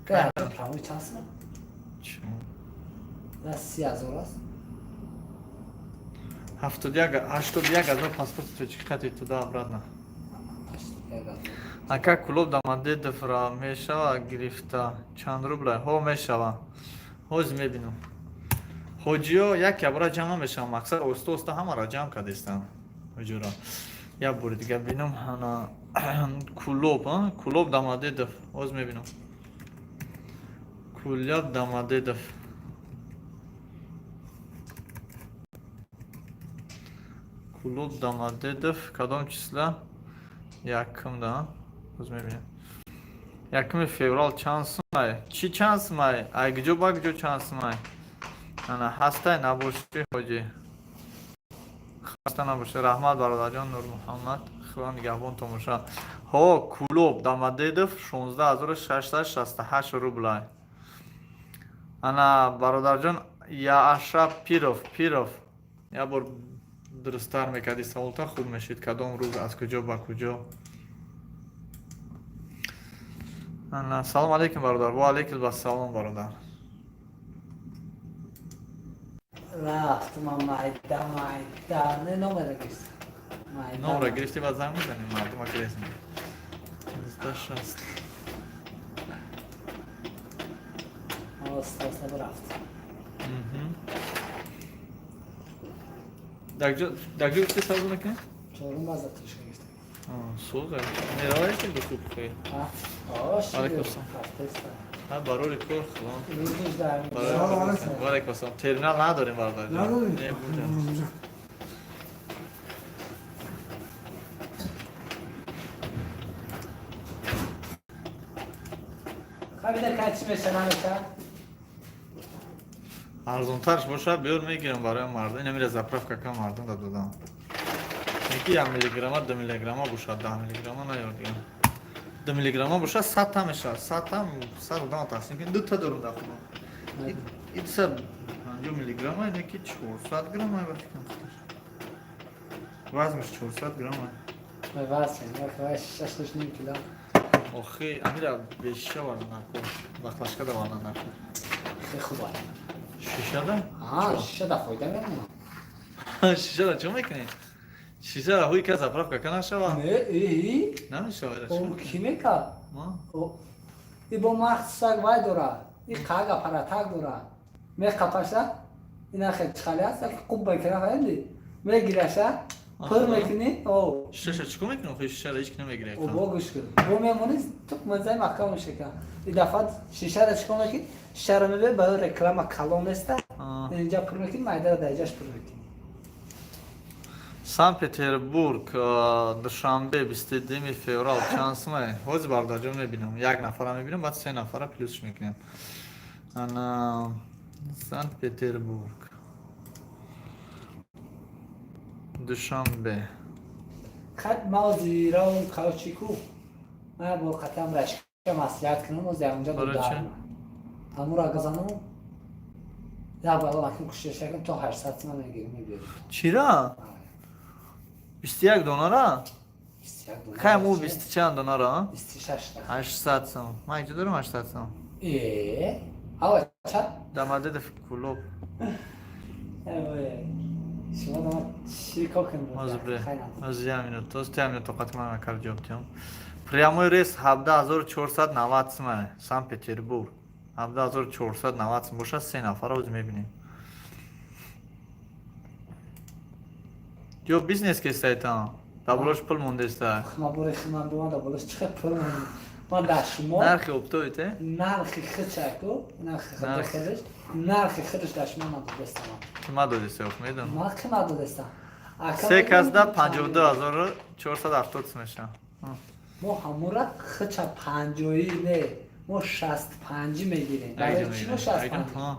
Ка прямой чанд сом? Да 30 000 аст. 71 81 ҳазор паспорти тоҷикӣ хати туда обратно. Ака, Кӯлоб Домодедовра мешава гирифта? Чанд рубла? Ҳо, мешава. Ҳозир мебинам. Ҳоҷиё як ябра ҷамъ намешаванд, мақсад оҳиста оҳиста ҳамаро ҷамъ кардестанд. Ҳоҷиёро. Як бори дига бинам ана Кӯлоб, Кӯлоб Домодедов. Ҳозир мебинам. Кӯляб Домодедов. Кӯлоб Домодедов кадом числа? Якумда. Ҳозир мебинем. 1 феврал чанд сумай? Чӣ чанд сумай? Ай куҷо ба куҷо чанд сумай? Ана ҳастай набошӣ ҳоҷӣ. Хаста набошӣ. Раҳмат, бародарҷон Нурмуҳаммад. Худо нигаҳбонтон бошад. Ҳо, Кӯлоб Домодедов 16 668 рублай. Ана бародарҷон Яашраф Пиров, Пиров. Як бор дурусттар мекардӣ саволта, хуб мешид, кадом рӯз аз куҷо ба куҷо. Ана салом алейкум, бародар. Ва алейкум ассалом, бародар. Рафт ман майда майда не номера гирифтам. Майда. Номера гирифтӣ, баъд занг мезанем, мардума гирезем. 60. Оста оста рафт. Дар куҷо гуфти савдо мекунӣ? Чорум база тушка гирифтам. Сӯза. Меравай ки бикуб хӯй. Алейкум ассалом. Ҳа, барори кор худо. Алейкум ассалом. Терминал надорем, бародар. Надорем? Не, бурдем. Хабида кай чӣ меша намеша? Арзонтарш бошад, биёр, мегирам барои мардум. Ина мира заправка кам мардум да додам. Яки 1 миллиграмма, 2 миллиграмма бошад, 10 миллиграмма наёр дигам. 2 миллиграмма бошад, 100 та мешавад. 100 та 100 одама тақсим кунем, дута дорум дар худо. И 250 миллиграмма, ина ки 400 грамма ба фикрам. Вазнаш 400 грамма. Вазн, як 6,5 кило. Охи, амира бе шиша варда накун. Баклажка да варда накун. Хеле хуб аст. Шишада? А, шиша да фоида мемонад. Шишада чӣ мекунӣ? Шишада ҳуй ка заправка ка нашава? Не, и Намешава. О, ки мекард? Ма? И бо махсусак вай дорад. И қаг аппаратак дорад. Меқапаша, ина хел чхали аст, як қуб мекунад, фаҳмидӣ? Мегираша, пур мекунӣ, о. Шишаша чӣ кор мекунӣ? Охи шишара ҳеҷ ки намегирад. О, бо гӯш кун. Бо мемонӣ, тук мазаи маҳкам мешака. И дафъа шишара чӣ кор мекунӣ? Шишара мебарӣ, барои реклама калон неста. Инҷа пур мекунӣ, майдара дар инҷаш пур мекунӣ. Санкт-Петербург, Душанбе, 22 феврал чанд сумай? Ҳозир, бародарҷон, мебинам. Як нафара мебинам, баъд се нафара плюсш мекунем. Ана Санкт-Петербург. Душанбе. Хат мавзирав каучику. Ман бо қатам рашка маслиҳат кунам, оз ягонҷа Барои чӣ? дударма. Ҳамура газанам. Як бала макин кушиш кунам то 800 сомон мегирим мебиёрем. Чира? 21 донара? 21 дона. Кай му 20 чанд донара? 26 та. 800 сом. Ман инҷо дорам 800 сом. Э, ава ча? Домодедов Кӯлоб. Э, шумо дама чӣ кор кунем? Ҳозир бре. Ҳозир як минут. Ҳозир як минут тоқат ман накар ҷавоб диҳам. Прямой рейс 17 490 сомай. Санкт-Петербург. 17 490 сом бошад, се нафара ҳозир мебинем. Ё бизнес кестайтан. Дар болош пул мондеста. Ма бори химан бумада болош чӣ хел пул монд. Ман дар шумо Нархи оптовый те? Нархи худшаку, нархи худаш, нархи худаш дар шумо надодастам. Ки додиста, медонам. Ман ки надодастам. Се касда 52 470 меша. Мо ҳамура худша панҷоӣ не, мо 65 мегирем. Барои чӣ мо 65?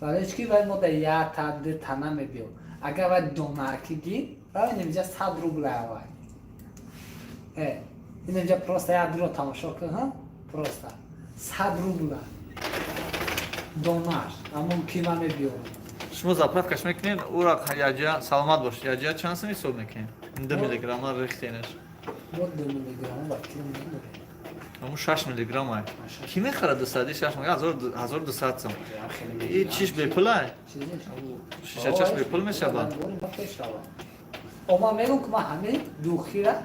Барои чӣ ки вай мо дар як та ду тана мебиё. Агар вай донаки гир, вай инҷа 100 рубла вай. Ин инҷа просто як дуро тамошо кун, просто 100 рубла донаш, ҳамон ки ман мебиёрам. Шумо заправкаш мекунед, ура яҷа саломат бош. Яҷа чанд сум ҳисоб мекунед? 2 миллиграмма рехтенаш. Мо 2 миллиграмма ба кило надорем. Ҳамун 6 миллиграмм ай. Ки мехарад дусади 6 миллиграмм 1200 сум? И чиш бепул ай? Шишачаш бепул мешавад? Ман мегӯм ки ман ҳамин духира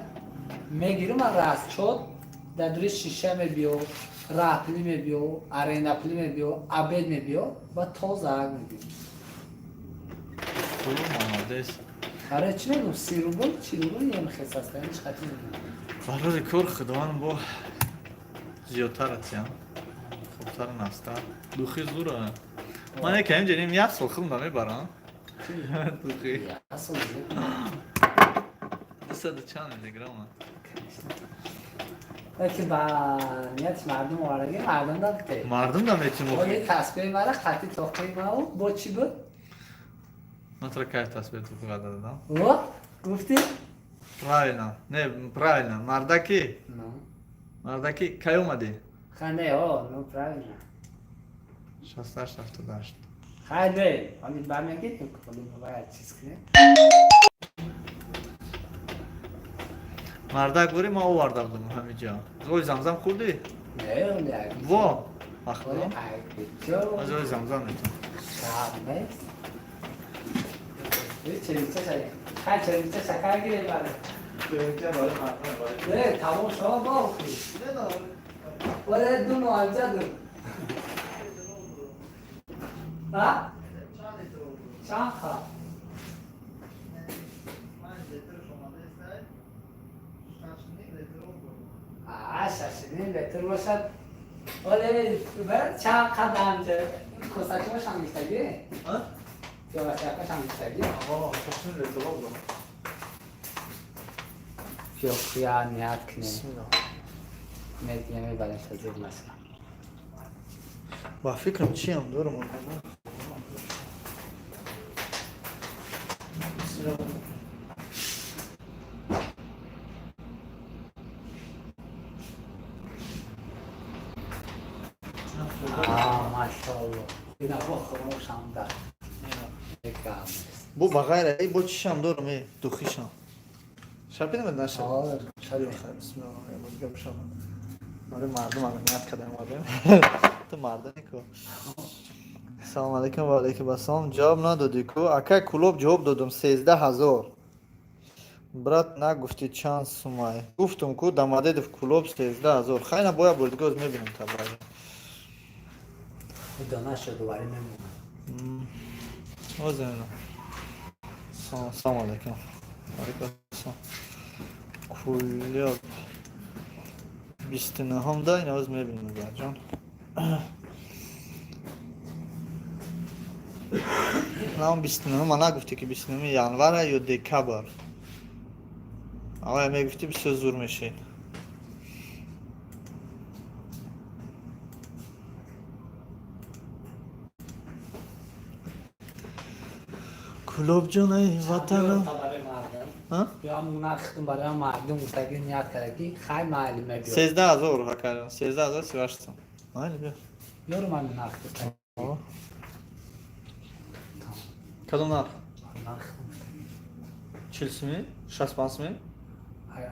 мегирам, ман расчёт дар дури шиша мебиё, раҳпулӣ мебиё, арендапулӣ мебиё, обед мебиё ва тоза мебиё. Молодец. Барои чӣ мегӯм, 30 рубл, 40 рубл ем хес аст, ҳеч хати намегӯм. Барои кор худованд бо зиёдтар атиям, хубтар наста. Духи зура. Ман якам ҷаним як сол худам мебарам. Духи. Як сол. Дусаду чанд миллиграмма. Лекин ба нияти мардум овардаги, мардум да. Мардум да метиму. Ои тасбеҳи мара хати тоқии мау бо чӣ буд? Ман туро кайф тасбеҳ тоқи дадам? О, гуфтӣ? Правильно. Не, правильно. Мардаки? Мардаки, кай омадӣ? Ха, не, о, ну правильно. 68, 78. Хай, не, ҳоли бармегирем, ҳоли бояд чиз кунем. Мардак бури, ман оварда будам ҳамиҷа. Ой, замзам хӯрдӣ? Не, ҳоли. Во! Ахло? Аз ой замзам метавон. Шаб нест. Хай, чарича шакар гирем баре. Не, тамом шумо бохти. Оре, ду муалҷа ду. А? Чанд ха? А, 6.5 литр бошад. Оле, чанд қадам косакҳошам гирифтагӣ? Пиёлачакҳошам гирифтагӣ? 6.5 литр. Пиёхия ният кунем. Медиа мебарем, шазир наша. Ба фикрам чиам дорам. Машалло. Ина бо хӯрокшам да. Бо ба ғайра эй бо чишам дорам, э духишам. Шапинам наша. Бисмиллоҳ. Барои мардум ният кардам омадем. Ту мардами ку. Салом алейкум ва алейкум ассалом. Ҷавоб надодӣ ку? Акай Кулоб, ҷавоб додум, 13 000. Брат, нагуфтӣ чанд сумай. Гуфтум ку, Дамадедов Кулоб 13 000. Хайна боя бурдгоз мебинем табай. Дона шуд, вари мемонад. Озена. Салом алейкум. Алейкум ассалом. Кулёб 29-ум да, ина оз мебинем, ҷон. На, 29-ум ма нагуфтӣ ки 29-уми январа ё декабр. Аввал мегуфтӣ, бисёр зур мешид. Кулобҷон, ай ватанам. Ё ҳамун нархтун барои мардум гуфтагӣ, ният кардагӣ, хай майли мебиёр. 13 000, ҳака, 13 038 сом. Майли, биё. Ёрум ҳамин нарх гуфтагӣ. Кадом нарх? Нарх. 40 суми? 65 суми?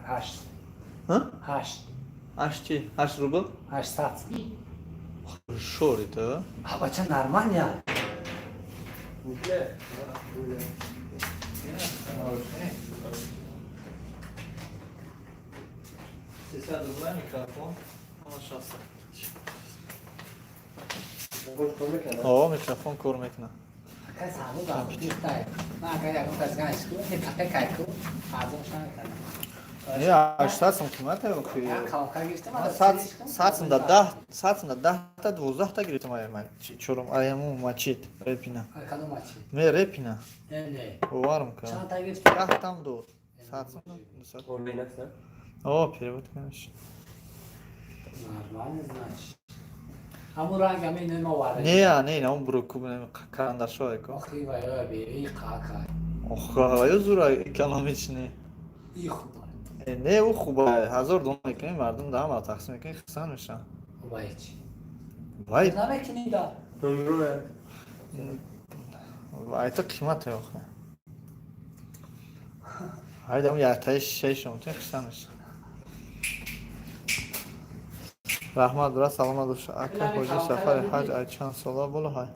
Ҳашт. Ҳашт. Ҳашт чи? 8 рубл? 800. Шори ту. Бача, нормально. Рубле. 300 рубля микрофон. Ама шаст. О, микрофон кор мекунад. Акай сабу ба дихтай. Ман агар ягон кас ганш ку, ҳе капе кай ку, арзон ша мекардам. Не, 800 сум қимат охи. 100 сум да 10, 100 сум да 10 та 12 та гирифтам ай ман. Чорум ай ҳамун мачит репина. Кадом мачит? Не репина. Не, не. Боварам ка. Чанд та гирифтӣ? 10 там дод. 100 сум. 200. Онлайн аст, О, перевод конечно. Нормально, значит. Ҳамун ранг ҳамин немовард. Не, не, на он бруку карандашо ко. Охи вай бе, қа қа. Ох, вай зура экономичный. И хуба. Не, ӯ хуба. 1000 дон мекунем, мардум да ҳама тақсим мекунем, хурсанд мешаванд. Вай чи? Вай. Намекунӣ да. Номеро. Вай то қимате охе. Ҳайда яктаи шешум тин хурсанд мешаванд. Раҳмат, брат, саломат бош. Ака ҳоҷи сафари ҳаҷ ай чанд сола боло ҳай?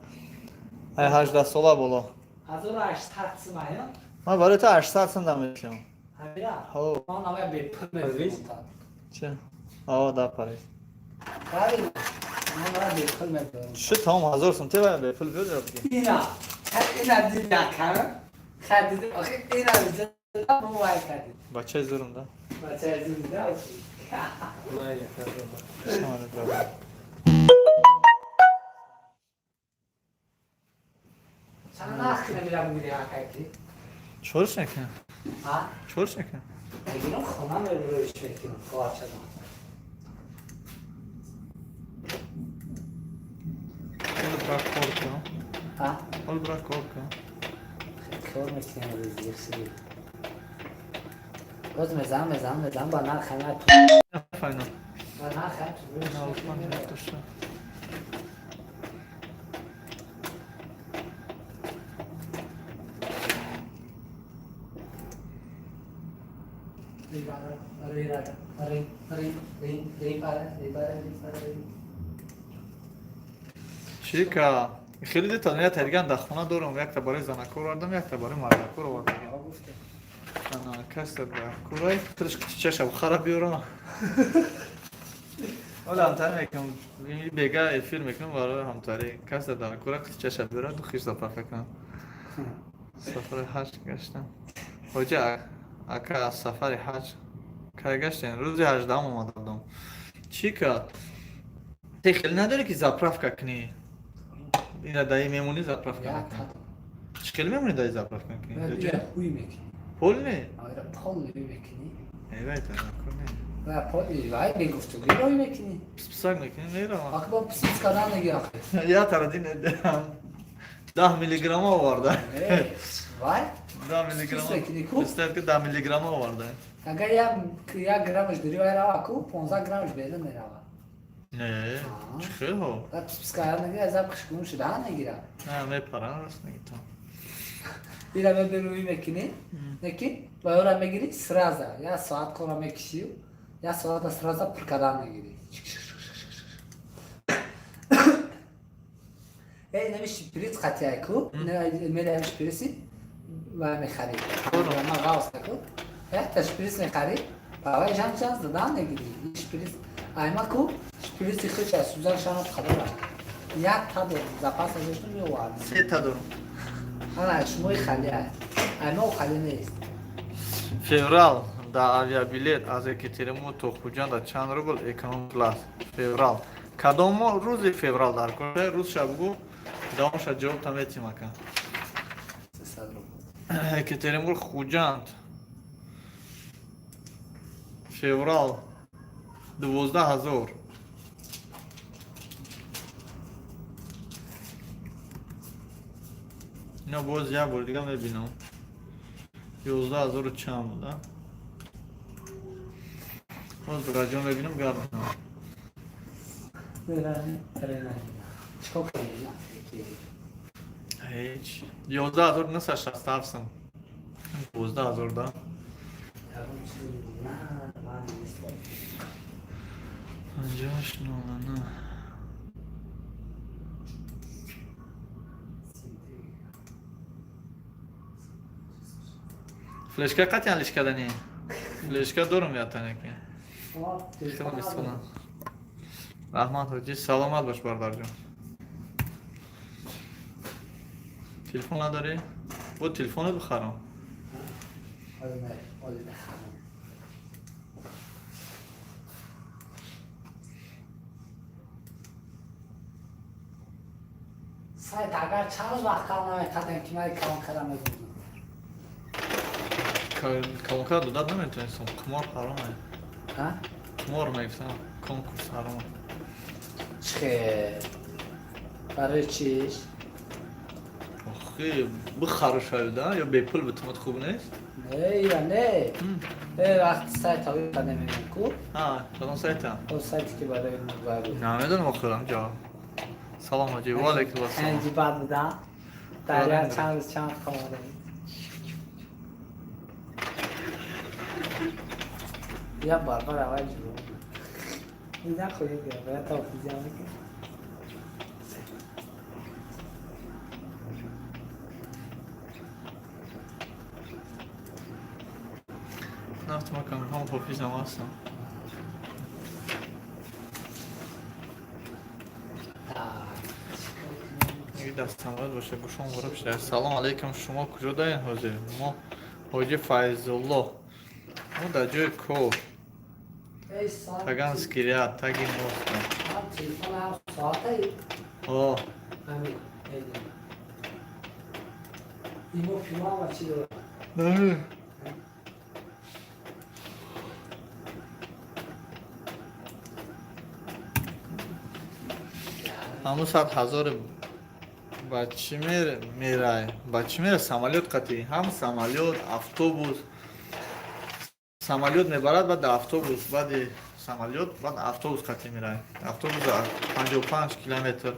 Ай 18 сола боло. 1800 сум ая? Ман барои ту 800 сум даметиҳам. Ҳамира? Ҳо. Ман авай бепул мефурӯхтам. Чи? О, да, Париж. Правильно. Ман авай бепул мефурӯхтам. Чӣ тамом 1000 сум те вай бепул биёр ё бигӣ? Ина. Ина дида кам. Хадида. Охи ина дида мо вай кардем. Бачаи зурум да. Бачаи зурум да. Майли. Шуморо брат. Чанд нахт намирам гири акайки? Чорш мекунам. Ҳа? Чорш мекунам. Мегирам хона мерӯиш мекунам хоҳарчадам. Ҳол брат кор кун. Ҳа? Ҳол брат кор кун. Кор мекунам рӯзи сиди. Боз мезанам, мезанам, мезанам ба нарх ҳама Файна. ба нарх ҳама. Чӣ ка? Хеле дита не терган дар хона дорам, якта барои занакор овардам, якта барои мардакор овардам. Ана каста дар курай, худаш чаша хара биёрам. Ҳола ҳамтарӣ мекунам, бега эфир мекунам барои ҳамтарӣ. Каста дар кура чаша биёрам, ду хиш заправка кунам. Сафари ҳаҷ гаштам. Ҳоҷа ака аз сафари ҳаҷ кай гаштем? Рӯзи 18-ум омада будам. Чӣ ка? Те хеле надорӣ ки заправка кунӣ? Ина даи мемонӣ заправка мекунӣ. Чӣ хеле мемонӣ даи заправка мекунӣ? Ҳуй мекунӣ. Пол не? Пол мекунӣ. Эвай тазаккур не. Ва пол вай бегуфтугӯ рой мекунӣ. Писписак мекунӣ меравам. Охи бо писис кардан неги охи. Я тарадин 10 миллиграмма оварда. Вай? 10 миллиграмма. Представь ки 10 миллиграмма оварда. Агар як граммаш дори вай рава ку 15 граммаш берун мерава. Не, чӣ хел ҳо? Ва писпис кардан неги азаб хишкун шуда негира. На, мепарам рост неги то. Ира меберӯи мекунӣ, неки ва ёра мегирӣ сразу, як соат кора мекишӣ, як соата сразу пур кардан мегирӣ. Эй, нами шприц қатияй ку, меляи шприси ва мехарӣ. Ма ғавс ку. Якта шприц мехарӣ, ва жан жан задан мегирӣ. Шприц айма ку, шприци хича сузан шанат қадара. Як та дорам, запас доштам меовардам. Се та дорам. Ана шумои хали аст. Айма хали нест. Феврал да авиабилет аз Екатеринбург то Хуҷанд чанд рубл эконом класс? Феврал. Кадом рӯзи феврал дар кор? Рӯзша бугу, давомша ҷавоб та метим ака. 300 рубл. Екатеринбург Хуҷанд. Феврал 12 000. Ино боз як бор дига мебинам. 11 000 чанд буда? Боз раҷо мебинам, гап мезанам. Чикор кунем? Ҳеҷ. 11 967 сум. 12 000 да. 58,09. Флешка қатъян лишкадани. Флешка дорум ятанеки. Хеле истифода. Раҳмат ҳоҷи, саломат бош бародарҷон. Телефон надорӣ? Бо телефонат бихарам. Сайт агар чанд рӯз вақт кал намекардем, ки ман калонкара медодам. Калонкара додад наметавонистам, қимор ҳаром е. Ҳа? Қимор мегуфтам, конкурс ҳаром. Чихе? Барои чиш? Охи, бихарушавида ё бепул битумад хуб нест? Не, ира не. Э, вақти сайт ҳои намегӯям ку? Ҳа, кадом сайта? Он сайте ки барои мубайр. Намедонам охирам ҷавоб. Салом ҳоҷи, ва алайкум ассалом. Ҳанҷи бад буда. Дар як чанд рӯз чанд хомода. Я барбар аввал ҷуро. Ина худи бояд тофизиам бикун. Нафт макам, ҳам ҳофизам ҳастам. Дастамояд боша, гӯшон ғураб шуда. Салом алейкум, шумо куҷо даен ҳозир? Мо ҳоҷи Файзулло. Мо дар ҷои кор. Таганский ряд, таги моста. О. Не. Ҳамун 100 000 ба чӣ мерай? Ба чӣ мера? Самолёт қатӣ. Ҳам самолёт, автобус. Самолёт мебарад, баъд автобус, баъди самолёт, баъд автобус қатӣ мерай. Автобус 55 километр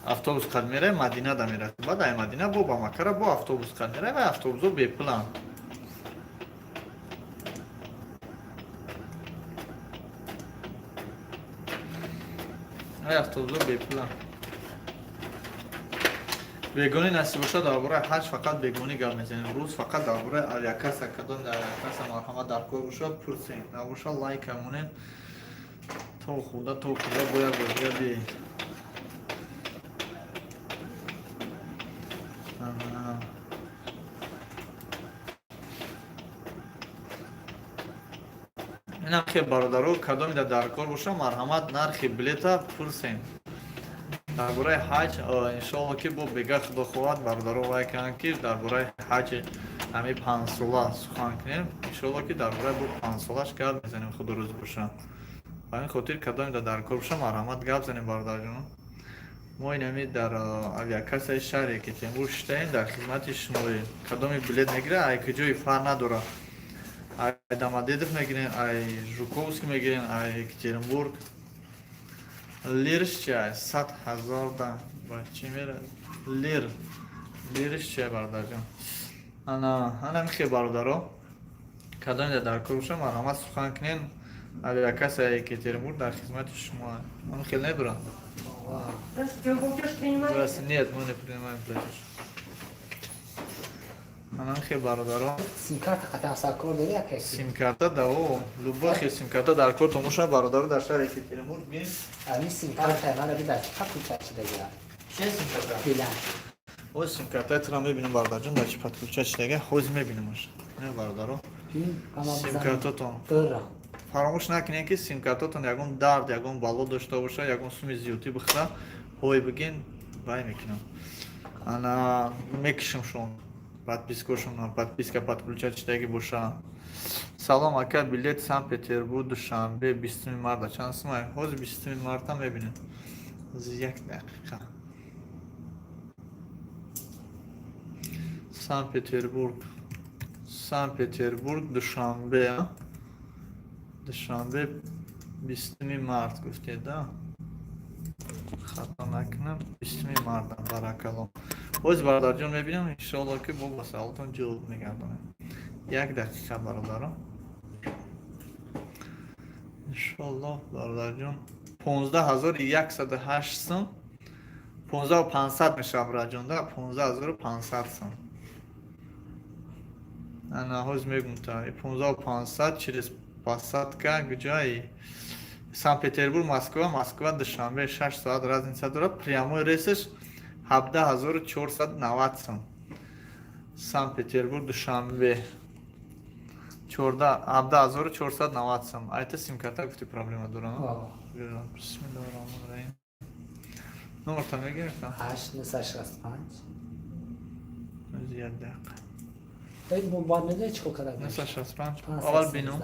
автобус қад мерай, Мадина да мерасад. Баъд ай Мадина бо ба Маккара бо автобус қад мерай ва автобусо бепуланд. Ай автобусо бепуланд. Бегонӣ насиб бошад, дар бораи ҳаҷ фақат бегонӣ гап мезанем. Рӯз фақат дар бораи авиакасса, кадом дар авиакасса марҳамат дар кор бошад, пурсем. Набошад, лайка монем. То худа, то худа бояд бозига биед. Инам хел бародаро, кадоме дар кор бошад, марҳамат нархи билета пурсем. Дар бораи ҳаҷ иншоалло ки бо бега худо хоҳад бародаро вай кунанд ки дар бораи ҳаҷи ҳамин панҷсола сухан кунем. Иншоалло ки дар бораи бо панҷсолаш гап мезанем, худо рӯз бошад. Ба ҳамин хотир кадоме дар кор бошад, марҳамат гап занем, бародарҷонон. Мо инами дар авиакассаи шаҳри Екатеринбург шитаем, дар хизмати шумоем. Кадоме билет мегирад, ай куҷои фарқ надорад. Ай Домодедов мегирем, ай Жуковский мегирем, ай Екатеринбург. Лирш чия? 100 000 да. Ба чӣ мера? Лир. Лирш чия, бародарҷон? Ана, ана михе бародаро. Кадоме дар кор бошад, марҳамат сухан кунен. Авиакассаи Екатеринбург дар хизмати шумо. Он хел небурам. Здравствуйте, вы платеж принимаете? Здравствуйте. Нет, мы не принимаем платеж. Ана михе бародаро. Сим-карта қатъан саркор дори яке? Сим-карта да, о, любой хел сим-карта дар кор томоша бародаро дар шаҳри Екатеринбург бин. Ами сим-карта мана би дар чӣ подключать шудагира? Че сим-карта? Билан. О, сим-карта тра мебинам бародарҷон, дар чӣ подключать шудага, ҳозир мебинамаш. Не бародаро. Сим-картатон. Фаромӯш накунед ки сим-картатон ягон дард, ягон бало дошта бошад, ягон суми зиёдтӣ бихӯрад, ҳой бигин, вай мекунам. Ана мекишам шон. Подпискашон, подписка подключать шудаги боша. Салом ака, билет Санкт-Петербург Душанбе 20 марта чанд сумай? Ҳозир 20 марта мебинем. Ҳозир як дақиқа. Санкт-Петербург. Санкт-Петербург Душанбе. Душанбе 20 март гуфтед, да? Хато накунам, 20 марта, баракалло. Ҳозир бародарҷон мебинам, иншоалло ки бо ба саволтон ҷавоб мегардонем. Як дақиқа бародаро. Иншоалло бародарҷон 15 108 сум, 15 500 мешавад бародарҷон, да, 15 500 сум. Ана ҳозир мегум та 15 500 через посадка куҷои? Санкт-Петербург Москва, Москва Душанбе 6 соат разница дорад. Прямой рейсаш 17 490 сум. Санкт-Петербург Душанбе 17 490 сум. Айта сим-карта гуфти проблема дорам. Бисмиллоҳир роҳманир роҳим. Номерта мегирифтам. 8 965. Як дақиқа. Эй, бо баъд медонӣ чӣ кор карда? 965. Аввал бинум.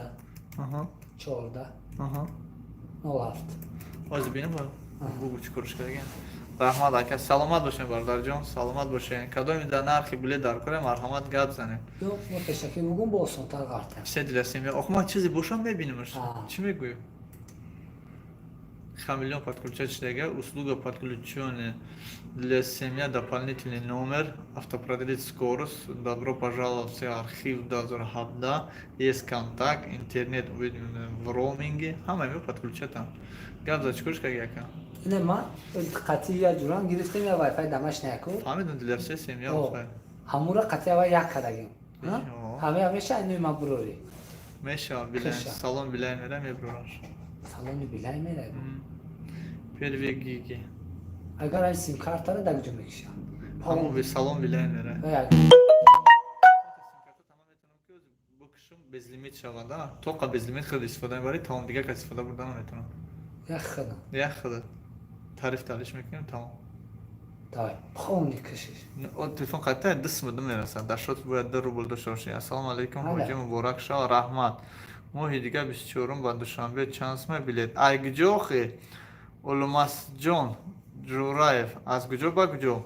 Аҳа. 14. Аҳа. 07. Ҳозир бинум ба бугу чӣ корш кардаген. Раҳмат, ака, саломат бошем, бародарҷон, саломат бошем. Кадоми дар нархи билет дар кора, марҳамат, гап занем. Ё мо пешакӣ бугум, бо осонтар ғартем. Все для семьи. Ох, ман чизе бошам, мебинемш. Чӣ мегӯӣ? Хамелеон подключать шудага, услуга подключенная для семья, дополнительный номер, автопродлить скорость, добро пожаловать в архив 2017, есть контакт, интернет в роуминге, ҳама имо подключать там. Гап за чӣ корш кардаги, ака? Ине ма қатъи я ҷурам гирифтем, я вайфай дамаш наяку. Фаҳмидам, для всей семья. О, ҳамура қатъи ава як кардагим. Ҳаме ҳамеша инои ма бурорӣ. Мешава, Билайн, Кыша. Салон Билайн мера, мебураш. Салони Билай мера. Первые гиги. Агар ай сим-картара дар куҷо мекушам? Ҳамон би салон Билайн мера. Як Букшум безлимит шавада. Тоқа безлимит худ истифода мебарӣ, тамом, дигар кас истифода бурда наметавонам. Як худам. Як худат. Тариф талиш мекунем, тамом. Давай, полный кашиш. О, телефон қатъа 2 сум мерасад. Дар шот бояд 2 рубл дошта бошӣ. Ассалому алайкум, Ҳале. ҳоҷӣ, муборак шава, раҳмат. Моҳи дигар 24-ум ба Душанбе чанд сума билет? Ай куҷо охи? Улумасҷон Ҷураев, аз куҷо ба куҷо?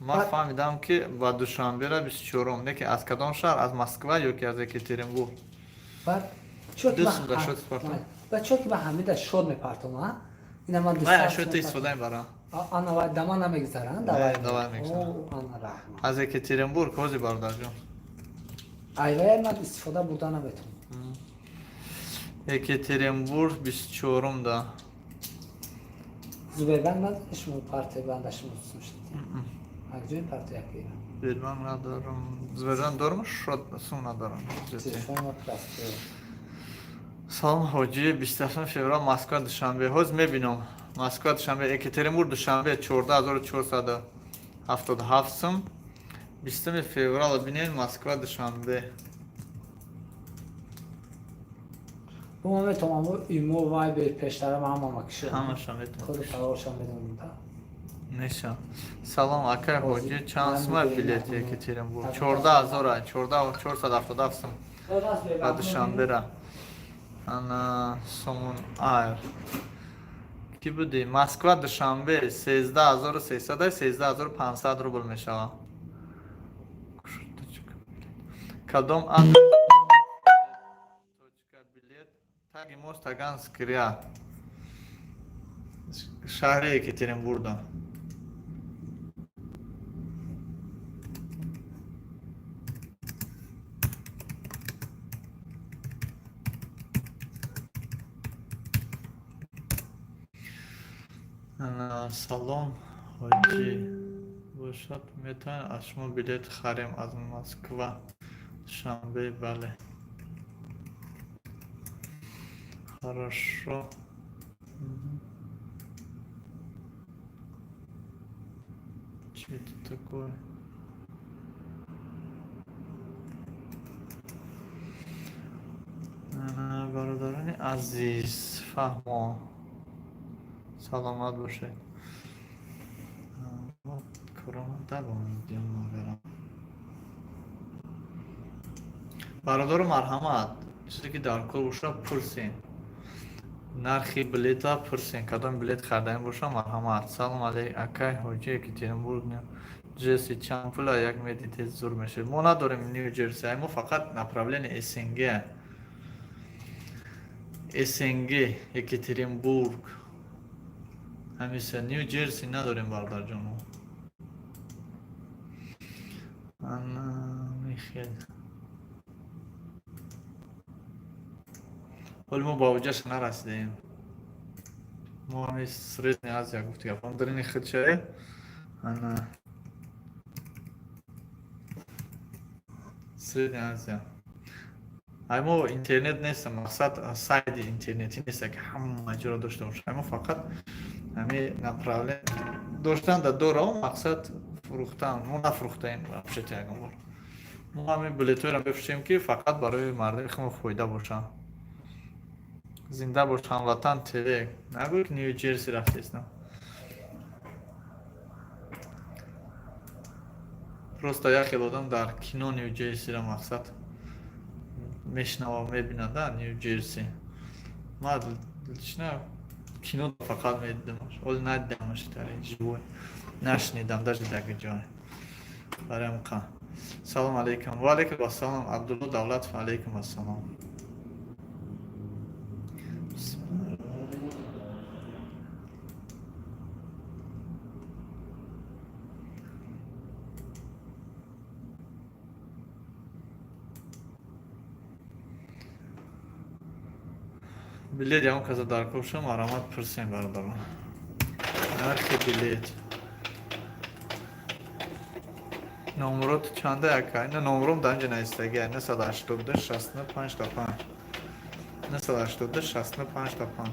Ман фаҳмидам, ки ба Душанбера 24-ум, не ки аз кадом шаҳр, аз Москва ё ки аз Екатеринбург? Баъд чо ки Ду ман сум дар шот партом. Баъд чо ки ман ҳамида шот мепартом, а? Ина ман Вай 200 аз шота сум истифода мебарам. Ана вай дама намегзаранд, давай. Не, давай мегзаранд. О, ана раҳмат. Аз Екатеринбург ҳозир, бародарҷон. Айвай ман истифода бурда наметавонам. Екатеринбург 24-ум да. Сбербанк надори шумо, парти банда шумо сушти? Акҷои парти якира? Сбербанк надорам. Сбербанк дорам, шот сум надорам. Телефон ма простой. Салом, ҳоҷӣ, 27 феврал Москва Душанбе. Ҳозир мебинам. Москва Душанбе, Екатеринбург Душанбе 14 477 сум. 20 феврал бинем Москва Душанбе. Бо ман метавонам имо, вайбер, пештарам ҳама макишам. Ҳамаша метавон. Худи паролшам медонам да. Неша. Салом, акай ҳоҷӣ, чанд сума билети Екатеринбург? 14 000, 14 477 сум. Ба Душанбера. Ана Сомон Айр. Ки буди? Москва Душанбе 13 300, 13 500 рубл мешавад. Кадом адрес? Точка билет. Таги мост Таганский ряд. Шаҳри Екатеринбурга. Салом, ҳоҷӣ, бошад, метавонем аз шумо билет харем аз Москва Душанбе? Бале, хорошо. Что это такое? Бародарони азиз, фаҳмо, саломат бошед. Корона давом медиҳам магарам. Бародару, марҳамат, чизе ки дар кор боша, пурсен, нархи билета пурсен, кадом билет хардаем боша, марҳамат. Салом алейк, акай ҳоҷи, Екатеринбург Ню Ҷерси чанд пула? Як медите, зур мешед. Мо надорем Ню Ҷерси, мо фақат направление СНГ, СНГ, Екатеринбург, ҳамиса. Ню Ҷерси надорем, бародарҷон. Ана михел. Ҳоли мо ба оҷаша нарасидаем. Мо ҳами Средняя Азия гуфти гапам дарини худшае. Ана Средняя Азия. Ай мо интернет нест, мақсад, сайти интернетӣ нест, ки ҳама ҷоро дошта бошад. Ай мо фақат ҳами направление доштан да дора, мақсад, фурӯхтан мо нафурӯхтаем вообще ягон бор. Мо ҳамин билетҳоеро мефурӯшем, ки фақат барои мардуми хумо фоида бошанд. Зинда бош, Ҳамватан ТВ. Нагӯй, ки Нью Ҷерси рафтест. Просто як хел одам дар кино Нью Ҷерсиро мақсад мешнава, мебинада Нью Ҷерси. Ман лично кино фақат медидамаш, ҳоли надидамаш дар живой, нашнидам даже дар ҷой. Барои ҳамқа. Салом алейкум. Ва алейкум ассалом. Абдулло Давлатов, алейкум ассалом. Билет ягон каса дар кор шуда, марҳамат, пурсем, бародарон. Нархи билет. Номерот чанда, яка? Ина номером дар инҷа навистагия: 982 65 та 5, 982 65 та 5.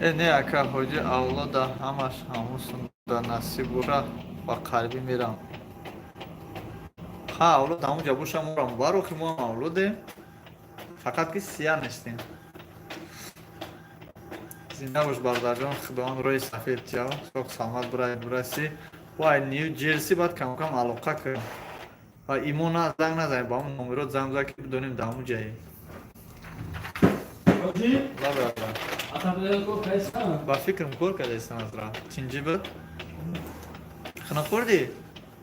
Э, не, ака ҳоҷи, авлода ҳамаш ҳамусунда насиб боша, ба қарибӣ мерам. Ҳа, авлод ҳамунҷа боша, морам барохи, мо ҳам авлодем, фақат ки сия нестем. Зинда бош, бародарҷон, худованд роҳи сафед тияв, соқ саломат бурай бурасӣ. Вай, Нью Ҷерси баъд камкам алоқа кун ва имо на занг назанем, ба ҳамун номерот занг бизан, ки бидонем дар ҳамун ҷае. Ҳоҷи, Ла, бародар. Отопление кор кайсан? Ба фикрам, кор кардаистам аз ра. Чинҷи буд? Хина хӯрдӣ?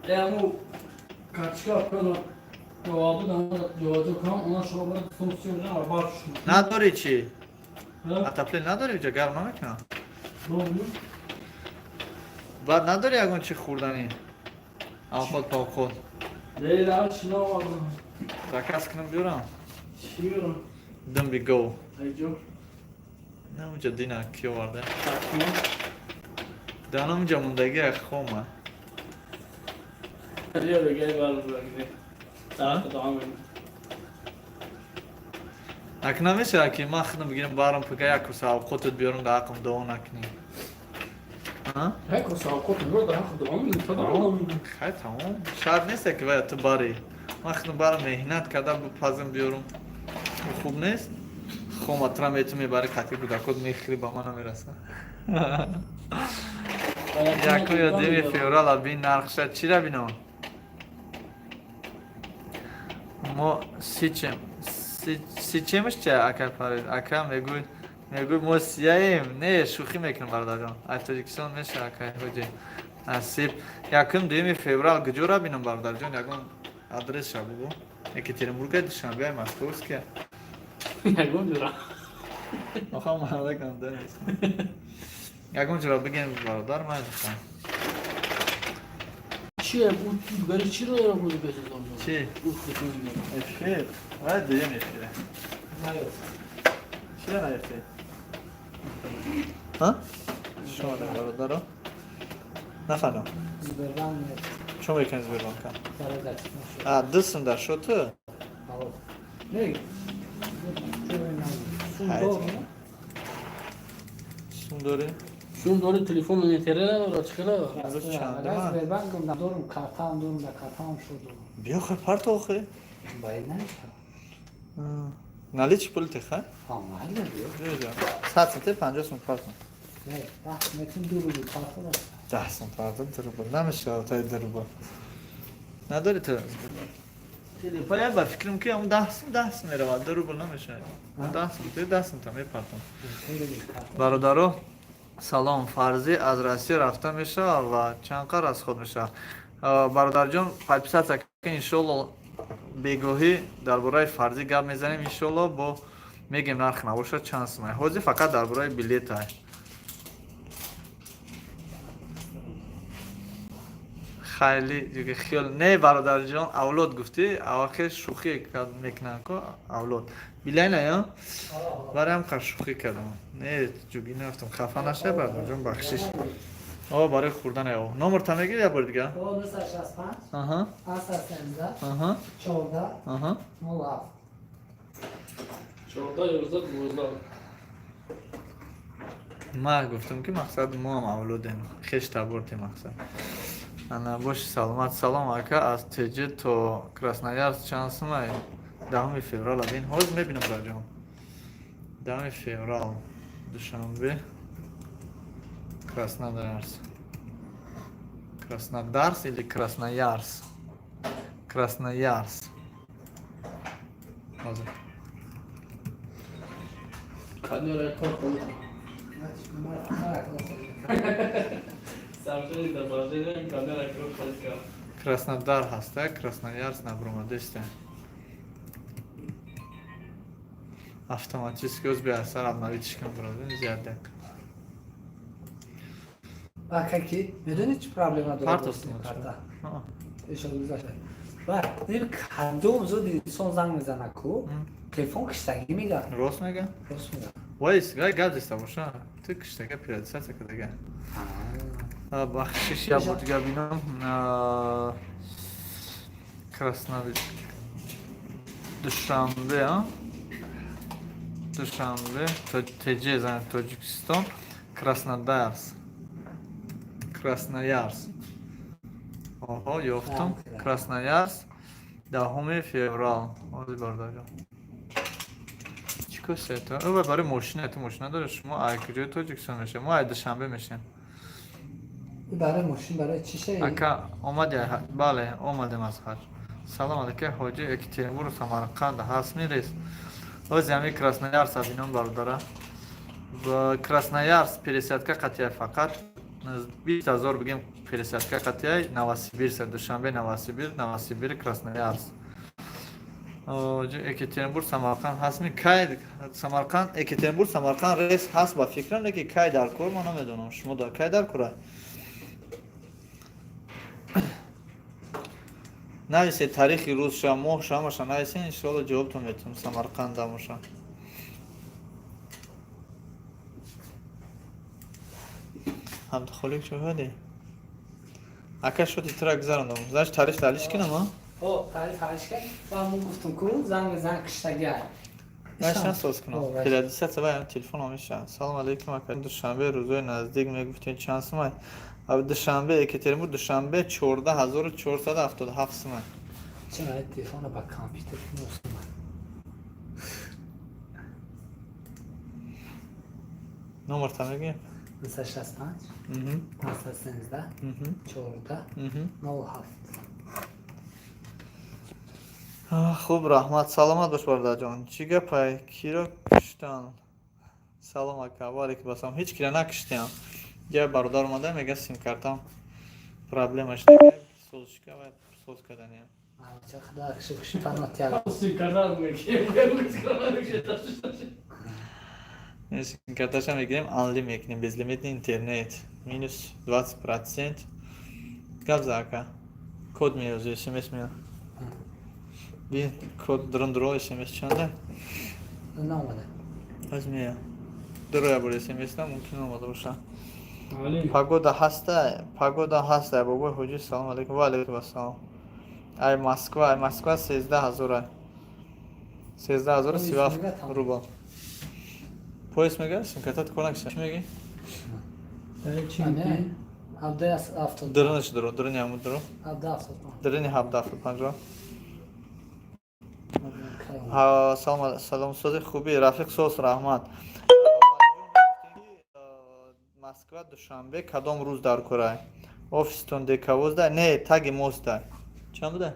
Э, аму карточка кона ҷавобу ҷавоҷо кунам, она шумо барад функсия мезанам ва барш. Надорӣ чӣ? Ҳа? Отопление надорӣ уҷа, гарм намекунам? Дору? Баъд надорӣ ягон чи хӯрданӣ? Авқот повқот. Лейла, чӣ навардам? Заказ кунам, биёрам? Чӣ биёрам? Думби гов. Айҷо. На, уҷа дина ки оварда? Таксима. Данам уҷа мондагӣ як хома. Риё дигар барбаргире. Даҳ давом менам. Ак намешавад, ки ман худам бигирам, барам, пага як куса авқотат биёрам, дар ҳаққам дуо накунӣ? А? Як куса авқот биёр, дар ҳаққи дуо менам, то давом менам. Хай, тамом. Шарт нест, ки вая ту барӣ. Ман худам барам, меҳнат карда бипазам, биёрам. Хуб нест? Хома тура мету мебарӣ, қатъи кӯдакот мехӯрӣ, ба ман намераса. Якум ё дуюми феврал бин нархша чира бинам? Мо сичем. Сичемш чи, ака Фарид? Ака мегӯй, мо сияем. Не, шӯхӣ мекунам, бародарҷон. Аз Тоҷикистон меша, акай ҳоҷи. Насиб. Якум дуюми феврал куҷора бинам, бародарҷон? Ягон адресша бугӯ. Екатеринбурга, Душанбе, Московская. Ягон ҷура. Оха, мардакам данист. Ягон ҷура бигем, бародар, ман мехоҳам. Чие, бугари чиро дора буди бесозон? Чи? Эфир. Вай дуюм эфире. Чия наёфтӣ? Ҳа? Шумо бародаро? Нафаҳмидам. Сбербанк нет. Чо мекунӣ Сбербанка? Бародар, шуд. А, 2 сум дар шуд ту? Алло. Не. Сум Хайр. дору? Сум дорӣ? Сум дори, телефон интернет надора, чӣ хела? Имрӯз чандум? Сбербанком дорум, картаам дорум, да картаам шуд. Биё, хай, парто охи. Бай наша. Наличи пули ти, хай? А, майли биё. Биё. 100 сум ти, 50 сум партон. Не, 10 метр 2 рубл парто. 10 сум партон, 2 рубл. Намешавад тай 2 рубл. Надори ту? Вале ба фикрам, ки ҳам 10 сум 10 сум меравад, 2 рубл намешавад. 10 сум ти, 10 сум та мепартон. Бародаро, салом. Фарзӣ аз Россия рафта мешавад ва чанд қадр расход мешавад? Бародарҷон, подписаться кун, иншолло бегоҳӣ дар бораи фарзӣ гап мезанем, иншолло бо мегем нарх набошад чанд сумай. Ҳозир фақат дар бораи билетай. Хайли хиёл не, бародарҷон, авлод гуфтӣ, авахе шӯхӣ мекунанд ко авлод. Билай на, барои ҳам қа шӯхӣ кардам. Не, ҷугӣ нафтам, хафа нашай, бародарҷон, бахшиш. О, барои хӯрдан о. Номерта мегирӣ як бори дига? 965 Аҳа. 813 Аҳа. 14 Аҳа. 07. 14, 11, 12. Ман гуфтам, ки мақсад мо ҳам авлодем, хеш табортем, мақсад. Ана, боши саломат. Салом, ака, аз ТЖ то Красноярск чанд сумай 10 феврал? Бин, ҳозир мебинам, браҷон. 10 феврал, Душанбе, Краснодарс. Краснодарс или Красноярс? Красноярс. Ҳозир. Камера кор кун. Саржани дар баржани камера кор кун. Краснодар ҳаста, Красноярск набромадеста. Автоматически оз беасар обновить кун, бародар, зиёда. Ака, ки медонӣ, чӣ проблема дорад? Партост. Карта ишо гузашта. Ва ним кадом зуд инсон занг мезана ку, телефон киштагӣ мега. Рост мега? Рост мега. Вайс, гай гап зеста боша. Ту киштага переадресация кардага. Бахшиш, я бор дига бинам. Краснодар. Душанбе, а? Душанбе, ТЖ, зан Тоҷикистон, Краснодарс. Красноярск. Оҳо, ёфтам. Красноярск, 10 феврал. Ҳозир, бародарҷон. Чӣ косета? Ӯ барои мошина, ту мошина доред шумо? Ай куҷои Тоҷикистон мешавед? Мо ай Душанбе мешавем. Барои мошин, барои чӣ шай? Ака, омади? Бале, омадем аз ҳаҷ. Салом алейкум, ҳоҷи, Екатеринбургу Самарқанд ҳаст мирес? Ҳози ҳами Красноярск бинам, бародара. Красноярск пересадка қатия фақат 20 000, бигем, пересадка қатияй Новосибирск, Душанбе, Новосибир, Новосибир, Красноярск. Екатеринбург Самарқанд ҳастми? Кай Самарқанд? Екатеринбург Самарқанд рейс ҳаст, ба фикрам, леки кай дар кор, ма намедонам. Шумо дар кай дар кора? Нависед тарихи, рӯзша, моҳша, ҳамаша нависед, иншоалло ҷавобтон метавонам. Самарқанда боша. Абдухолиқ, чо ҳади? Ака, шоди тура гузарондам. Значит, тарих талиш кинам, а? О, тариф ҳалиш кард. Ва мо гуфтум ку, занг мезан, киштагӣ. Вай соз кунам. Периодизация вай телефон меша. Салом алейкум, ака. Душанбе рӯзои наздик мегуфтем, чанд сумай? Душанбе, Екатеринбург, Душанбе 14 477 сумай. Чӣ телефона ба компютер куносума? Номерта мегӯем? 965 513 14 07. Хуб, раҳмат, саломат бош, бародарҷон. Чӣ гапай, киро куштан? Салом, ака, ва алейкум ассалом. Ҳеҷ кира накуштиам. Я бародар омада, мега, симкартам проблема шуда, созшка ва соз карданиям. Ча худа шипанот як. Симкарта мегирем. Симкарташа мегирем, анли мекунем, безлимитный интернет, минус 20%. Гап за, ака. Код меёзи, смс меёд. Би код дрон дро смс чанда? Наомада. Аз мея. Дро я бор смс на мумкин омада боша. Погода ҳаста, погода ҳаста, бобои ҳоҷи, салом алейкум, ва алейкум ассалом. Ай Москва, ай Москва 13 000 ай. 13 037 рубл. Поезд мега, симкартат кор накиша. Чӣ мегӣ? 17 70. Дронаш дро, дрони ҳамун дро. 17 75. Дрони 17 75. Салом, салом, сози хуби, рафиқ, соз, раҳмат. Москва Душанбе кадом рӯз дар корай? Офистон декавозда? Не, таги моста. Чанд буда?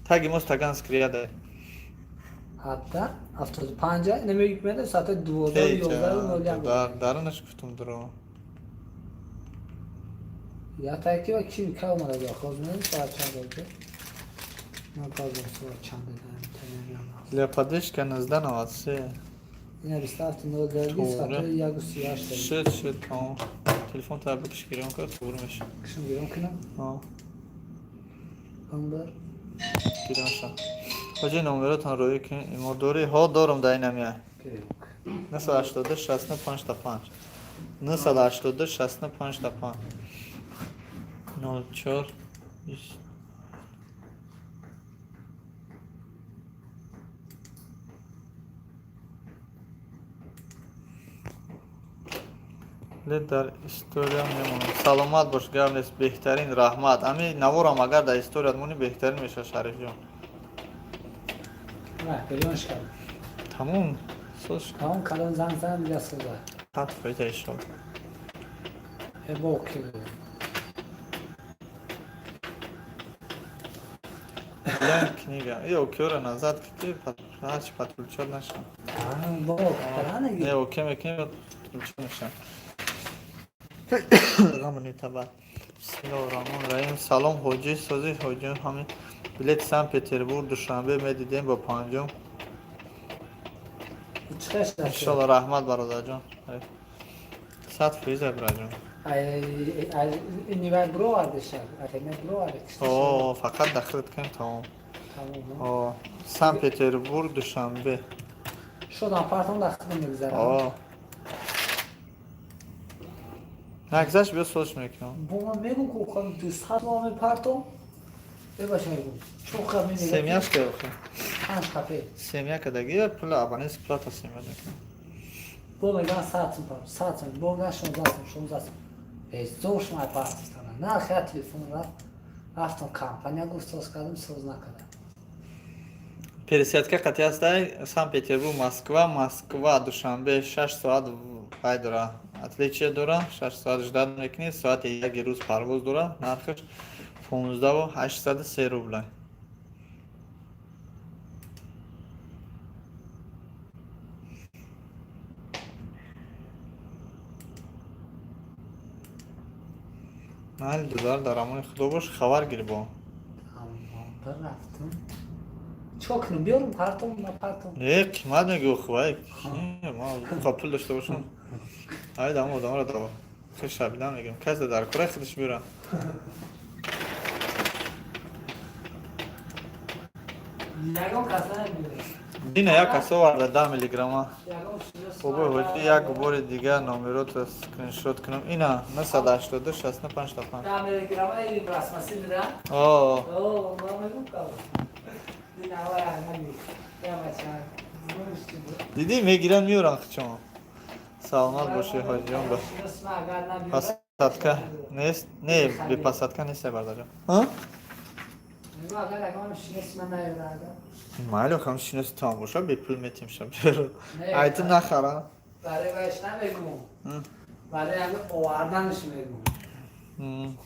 Таги мост, Таганский ряда. 17 75 намегӯяд, соати 12 11:01. Дарунаш гуфтум, дро. Я таки ва ки ка омада хоз мен соат чанд буд? Ман базам соат чанд дадам. Для поддержки 19 93. Ина 27:01, соати 1:38. Шуд, шуд, тамом. Телефон та бикиш, гирён кард, туғри меша. Кишм гирён кунам? Ҳа. Номер? Гирён ша. Ҳоҷи, номеротон роӣ кун. Имо дорӣ? Ҳо, дорум, дар инамия. 982 65 та 5. 982 65 та 5. 04 20. Билет дар история мемонам. Саломат бош, гап нест, беҳтарин, раҳмат. Ами наворам агар дар историят монӣ, беҳтарин мешавад, Шарифҷон. Гирёнш кард. Тамом, соз. Тамом кардам, занг задам, дига соза. 100% иншолло. Э, бо ки буд. Глянь книга. И окёра назад ки ҳарчи подключать нашам. Бо каранаги. Не, оке мекунем, подключать нашам. Ғамни таба. Бисмиллоҳи раҳмони раҳим. Салом ҳоҷӣ, сози ҳоҷӣ, ҳамин билети Санкт Петербург Душанбе медидем бо панҷум. Чӣ шуд? Иншолло, раҳмат, бародарҷон. 100% бираҷон. Инивай бировардеша, не бироварде. О, фақат дахлит кунем, тамом. Тамом. О, Санкт Петербург Душанбе. Шудам партом дар худам мегузарам. О. Нагзашт, биё соз мекунам. Бо ман мегум ку хам 200 сомон мепартом. Бебаша мегум. Чоқа мегум. Семьяш ки охи. Панҷ капе. Семья кадаги пула абонентский плата семья мекунам. Бо меган 100 сом партом, 100 сом, бо меган 16 сом, 16 сом. Безор шума партистана. Нархи я телефон рафт. Рафтам компания гуфт, соз кардам, соз накардам. Пересадка қати ҳастай Санкт Петербург Москва, Москва Душанбе 6 соат вай дора. Отличие дора, 6 соат ждать мекунӣ, соати 1 рӯз парвоз дора, нархаш 15 803 рубля. Майли, дудар, дар амони Худо бош, хабар гир бо. Тамом, рафтам. Чикор кунам? Биёрам партом, напартом? Не, қимат мегӯ, хубай. Ма пул дошта бошам. Ай, дам одамро да. Хеш шабидан мегӯям. Касе дар кора худаш биёрам. Ягон кас намебиёрад. Дина як кас оварда 10 миллиграмма. Ягон шинос. Бобои ҳоҷӣ, як бори дига номеротро скриншот кунам. Ина 982 65 5. 10 миллиграммаи пластмасси буда? О, О, ман мегум каб. Дин аввал аҳмади. Я бача. Дидӣ, мегиранд, меёранд хучон. Саломат бошӣ, ҳоҷиён, ба. Шинос ма агар набиёрад. Посадка нест? Не, бе посадка нест, бародарҷон. А? Мегӯ агар ягон шинос ма наёрад агар. Майли, хам шиноси там боша, бепул метим ша. Не, Айти нахара. Барои вайш намегӯм. Барои ҳамин оварданаш мегӯм.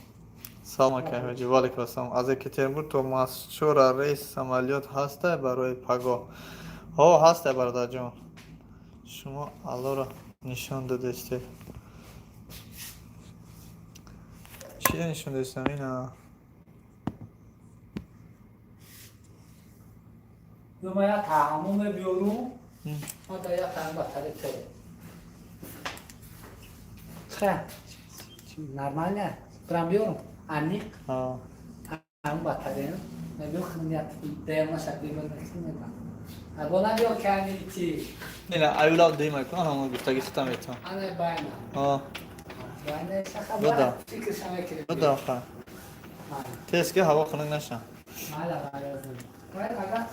Салом, акай ҳоҷӣ, ва алайкум ассалом. Аз Екатеринбург то Масчора рейс самолёт ҳастай барои пагоҳ? Ҳо, ҳастай, бародарҷон. Шумо Аллоро нишон додастед. Чиро нишон додастам? Ина. Ё ма як таҳаммул мебиёрум. Ма дар як таҳам батаре те. Ха. Нормально? Прям биёрум. Аниқ. А. Ҳамун батарея. Мебиёр хидмат дема шакли мекунем. Або набиёр кани ти. Ина аюлав дема кун, ҳамон гуфтаги хитам метавон. Ана байна. А, Байна шаха Буда. фикрша мекунем. буда ха. Тез ки ҳаво хунук наша. Майла, майла. Майла, агар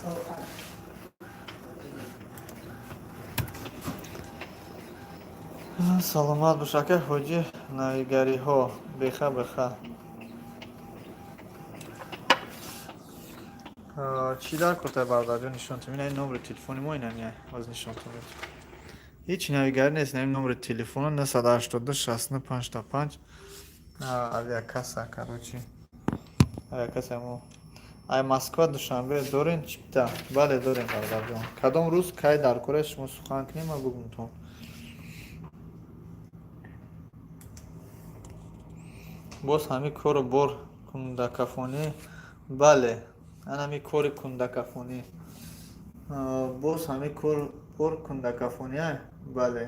Саломат бош, акай ҳоҷӣ, навигариҳо беха беха. Чӣ дар куртай, бародарҷон, нишонтон? Ина номери телефони мо, ина мия, боз нишонтон медиҳам. Ҳеҷ навигарӣ нест, ин номери телефона 982 65 5, авиакасса, короче. Авиакасса мо. Ай Москва Душанбе дорем чипта? Бале, дорем, бародарҷон. Кадом рӯз, кай дар кораи шумо сухан кунем, ма бугумтон. Боз ҳамин кору бор кундакафонӣ? Бале, ан ҳамин кори кундакафонӣ. Боз ҳамин кор бор кундакафонӣ? Бале,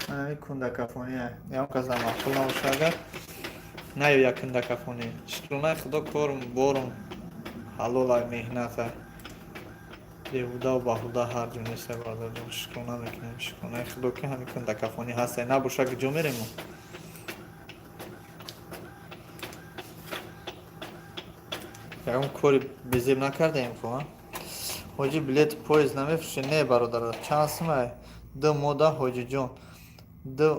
ан ҳамин кундакафонӣ. Ягон кас дар маъқул набоша, агар наёя кундакафонӣ. Шукронаи Худо, корум борум ҳалолай, меҳнатай. Беҳудаву баҳуда ҳар ҷо нестай, бародарҷон. Шукрона мекунем, шукронаи Худо, ки ҳамин кундакафонӣ ҳастай. Набоша, куҷо мерем мо? Ягон кори безеб накардаем ко, а? Ҳоҷӣ, билети поезд намефурӯшед? Не, бародар. Чанд сумай? Ду мода, ҳоҷиҷон. Ду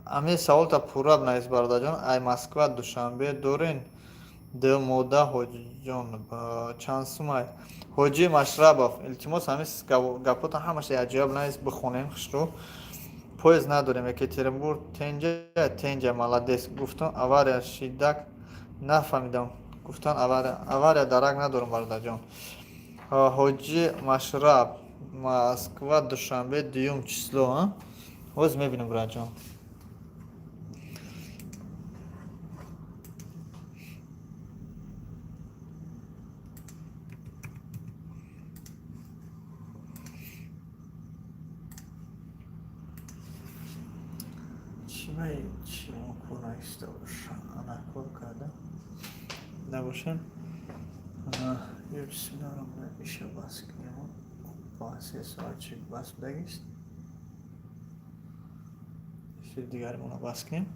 Ами саволта пурра навис, бародарҷон. Ай Москва Душанбе дорен д мода, ҳоҷиҷон, чанд сумай? Ҳоҷи Машрабов, илтимос, ҳами гапота ҳамаша якҷоя навис, бихонем хушрӯ. Поезд надорем Екатеринбург тенҷа, тенҷа, молодец. Гуфтам, авария шидак, нафаҳмидам. Гуфтан, авария, авария дарак надорам, бародарҷон. Ҳоҷи Машраб, Москва Душанбе дуюм число, ҳоз мебинам, братҷон. Чимай чи кор наиста боша, ана кор карда набошам. Бисмиллаҳ, иша бас кунем. Опа, 3 соат шид, бас будагист. Эфир дигаримона бас кунем.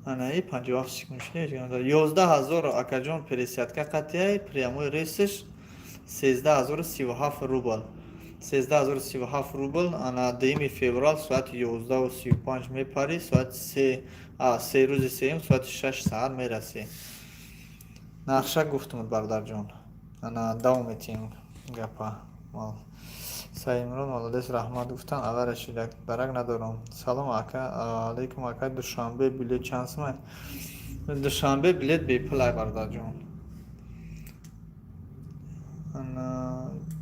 Анаи 57 секунд шид. 11 000, акаҷон, пересадка қатъияй. Прямой рейсиш 13 037 рубл, 13 037 рубл. Ана 2 феврал соати 11:35 мепарӣ, соати се, рӯзи сеюм соати 6 саҳар мерасӣ. Нақша гуфтумуд, бародарҷон. Ана давом метиҳем гапа. Саимрон, молодец, раҳмат. Гуфтан, авария шидак, дарак надорам. Салом ака, алейкум ака, Душанбе билет чанд сумай? Душанбе билет бепул ай, бародарҷон.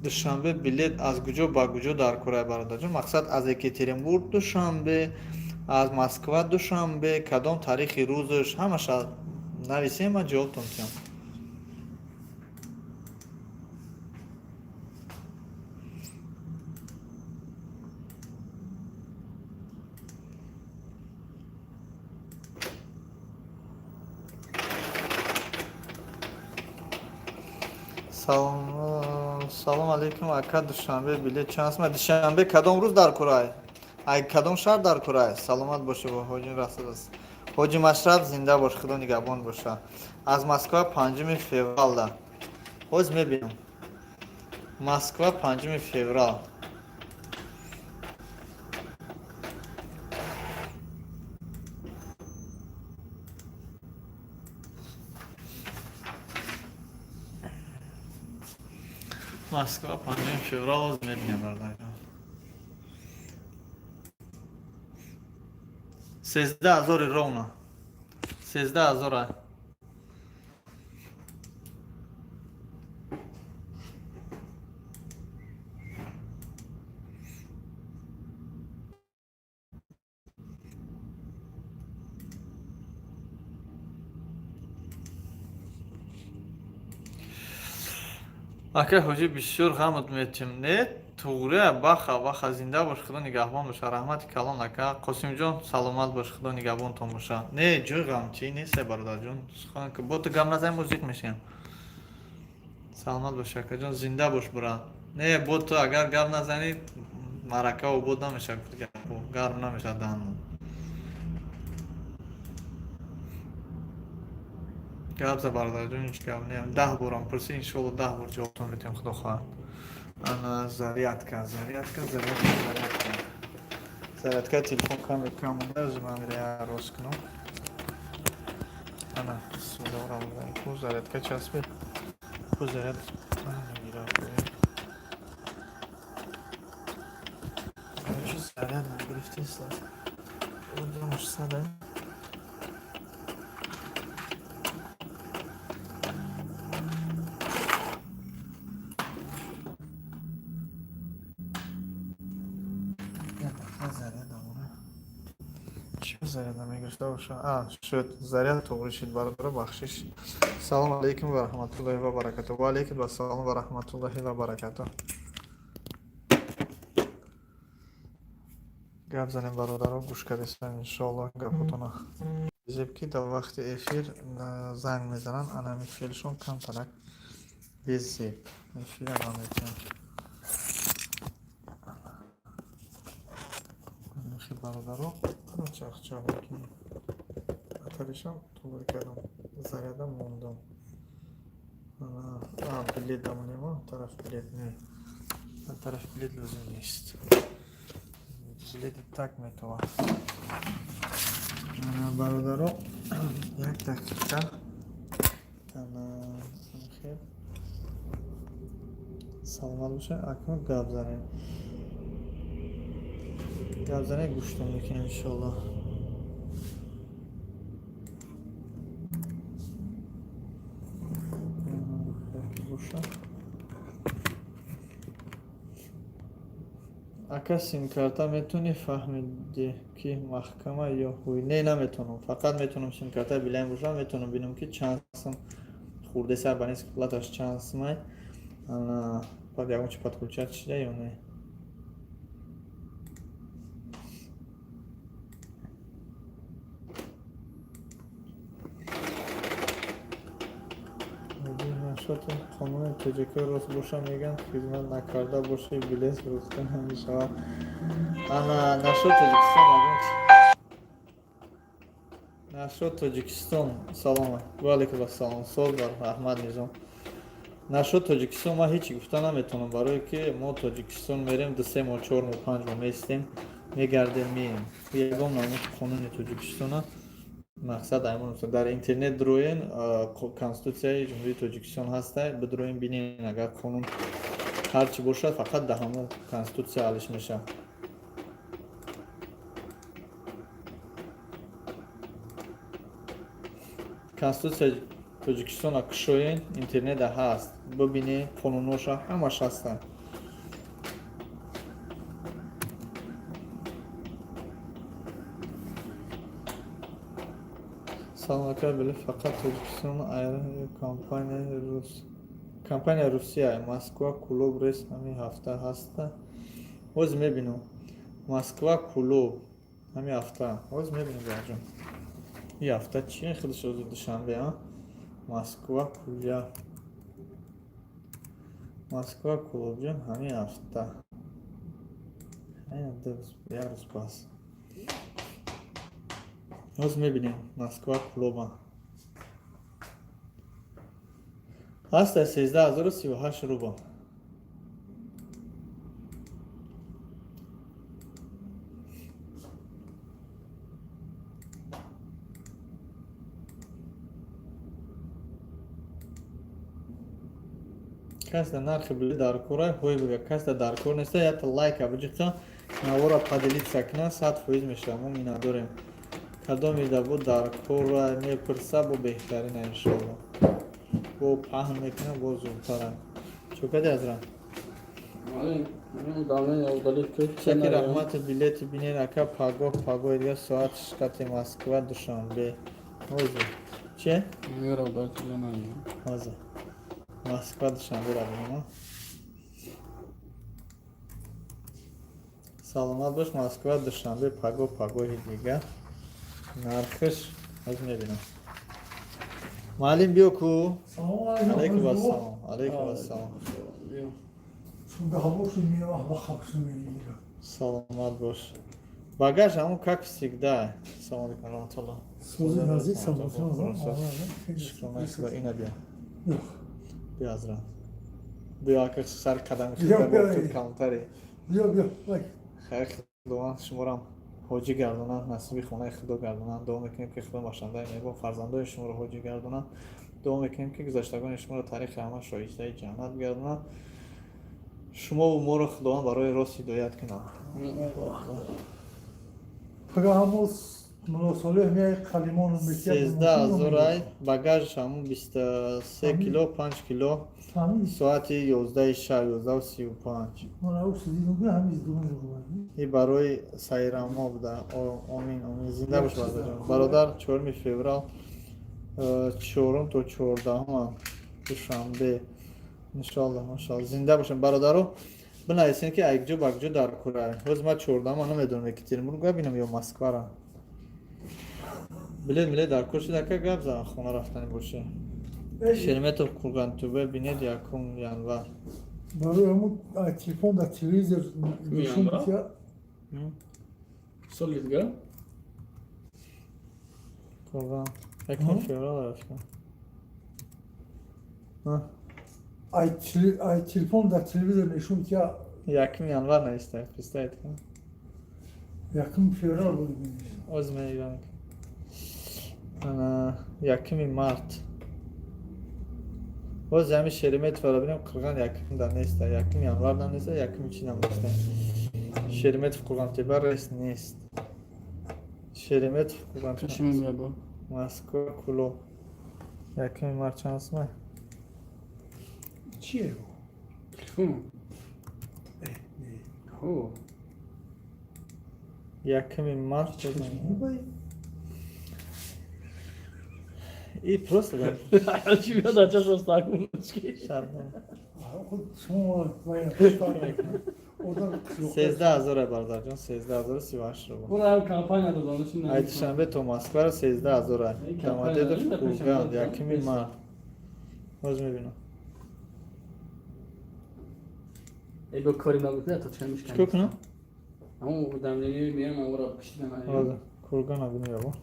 Душанбе билет аз куҷо ба куҷо дар курай, бародарҷон? Мақсад, аз Екатеринбург Душанбе, аз Москва Душанбе, кадом таърихи, рӯзаш, ҳамаша нависем, ман ҷавобтон диҳам. Салом алейкум ака, Душанбе билет чанд сум? Душанбе кадом рӯз дар курай, ай кадом шаҳр дар курай? Саломат боша, ҳоҷи Расул, ҳоҷи Машраб, зинда бош, худо нигаҳбон боша. Аз Москва 5 февралда ҳоз мебинам. Москва 5 феврал. Москва 5 феврал ҳоз мебинам, бародарҷон. 13 ҳазори ровно, 13 ҳазора. Акай ҳоҷӣ, бисёр ғамат метим. Не, туғрия, баха, баха, зинда бош, худо нигаҳбон боша. Раҳмати калон, ака Қосимҷон, саломат бош, худо нигаҳбонтон боша. Не, ҷои ғамчӣ нест, бародарҷон. Сухан бо ту гап назанем, мо зиқ мешем. Саломат бош, акаҷон, зинда бош, брат. Не, бо ту агар гап назанӣ, маърака обод намешавад, гарм намешавад даҳанмон. Гап за, бародарҷон, ҳеҷ гап не. 10 борам пурсӣ, иншоалло, 10 бор ҷавобтон медиҳам, худо хоҳад. Ана зарядка, зарядка, зарядка, зарядка, зарядка. Телефон каме кам монда, ман рост кунам. Ана, бисмиллоҳи, ку зарядка часпид, ку заряд мегирад? Чи заряд нагирифтест? Сада. Заряд чи заряд намегирифта боша? А, шуд, заряд туғри шид, бародаро, бахшиш. Салому алейкум ва раҳматуллоҳи ва баракату. Ва алейкум ассалом ва раҳматуллоҳи ва баракату. Гап занем, бародаро, гӯш кардестан, иншоалло, гапотона. Зеб ки дар вақти эфир занг мезананд, анами феълшон камтарак безеб. Эфира наметиҳам. Бародаро, чахчах мекунем. Атаришам туғри кардам, зарядам мондам. Билет дамонема, тараф билет не, тараф билет лозим нест, билети так метова. Бародаро, як дақиқа. Хел саломат бошед. Акнун гап занем, гап занем, гӯштон мекунем, иншоалло. Боша, ака, симкарта метавонӣ фаҳмидӣ, ки маҳкама ё ҳуй? Не, наметавонам. Фақат метавонам симкартаи Билайн бошам, метавонам бинам, ки чанд сум хурдеса, абонентский платаш чанд сумай. Баъд ягон чи подключать шуда ё не. Нашоти қонуни тоҷикӣ рост боша, мегӯянд, хизмат накарда бошӣ, билет фурӯхта намешавад. Ана, нашод Тоҷикистон, ягон чи нашод Тоҷикистон. Салом, ва алайкум ассалом, соз бар раҳмат, Низом. Нашод Тоҷикистон, ман ҳеҷ гуфта наметавонам, барое ки мо Тоҷикистон мерем, 2-3 моҳ, 4 моҳ, 5 моҳ местем, мегардем, меем. Ягон намуд қонуни Тоҷикистона, мақсад аймон, дар интернет дроен, Конститутсияи Ҷумҳурии Тоҷикистон ҳаста, бидроен, бинен. Агар қонун ҳарчи бошад, фақат дар ҳамон Конститутсия алиш мешавад. Конститутсияи Тоҷикистона кушоен, интернета ҳаст, бибинен, қонуноша ҳамаш ҳастанд. Салом, ака, билет фақат Тоҷикистон аэро компания рус, компания Русия, Москва Кулоб рейс ҳамин ҳафта ҳаста? Ҳозир мебинам. Москва Кулоб ҳамин ҳафта ҳозир мебинам, барҷон. Ин ҳафта чи худаш, ҳозир душанбе, а Москва Куля, Москва Кулобҷон, ҳамин ҳафта, як рӯз пас ҳозир мебинем. Москва Кулоба ҳаста, 13 038 рубл. Кас да нархи билет дар кора, ҳой бига. Кас да дар кор неста, якта лайка биҷиқта, навора поделиться кна, 100% мешава. Мо миннатдорем. Кадоме да бо дар кора мепурса, бо беҳтарина, иншоалло, бо паҳн мекунам, бо зудтара. Чокади, азра? Чаки раҳмати. Билети бинен, ака, пагоҳ, пагоҳи дига соат шкати Москва Душанбе. Ҳозир че? Ҳозир Москва Душанбера бинем. Саломат бош. Москва Душанбе, пагоҳ, пагоҳи дига, нархш ҳозир мебинам. Муаллим, биё ку. Алайкум ассалом, алайкум ассалом. Саломат бош. Багаж ҳамон, как всегда. Салом алейкум, раҳматулло. Ина, биё, биё, азра, биё, ака, сар қадами камтари. Хайр, Худованд шуморам ҳоҷӣ гардонанд, насиби хонаи Худо гардонанд. Дуо мекунем, ки Худо бахшандаи меҳрубон фарзандои шуморо ҳоҷӣ гардонанд. Дуо мекунем, ки гузаштагони шуморо тариқи ҳама шоистаи ҷаннат гардонанд. Шумову моро Худованд барои рост ҳидоят кунад. 13 ҳазорай багаж, ҳамун 23 кило, 5 кило, соати 11-и шаб, 11:35. И барои сайрамо буда. Омин, омин, зинда бош, бародарҷон. Бародар, 4-уми феврал, 4-ум то 14-ум, душанбе, иншоалло, машоалло. Зинда бошем, бародаро. Бинависем, ки айкҷо ба куҷо дар кора. Ҳозир ман 14-ума намедонам, Екатеринбург бинам ё Москвара. Билет милет дар кор шуда, ака, гап зан, хона рафтанӣ боше. Шереметов Кургантюбе бинед, 1 январ. Барои ҳамун телефон дар телевизор нишон. Соли дига. Курган, 1 феврал рафтам. Ай телефон дар телевизор нишон. 1 январ нависта, представить. 1 феврал буд. Оз меём. Ана 1 март. Боз ҳами Шереметьево бинем, Қурған якум да неста, 1 январ да неста, якуми чи нам неста. Шереметьево Қурғантепа рейс нест. Шереметьево Қурғантепа. Москва Кӯлоб 1 март чанд сумай? Чие? Телефон. Хо. 1 март и просто да. Чӣ биёд ача шостакун. Худ шумо одам. 13 000 бародарҷон, 13 038 рубл. Бура компания додам. Ай Душанбе то Москваро 13 000. Домодедово Курган 1 март. Боз мебинам. Эй, бо кори набуд, то чӣ мешкан. Чикор кунам? Ҳамон давление меям, ора пишидан. Ҳозир Кургана бинем.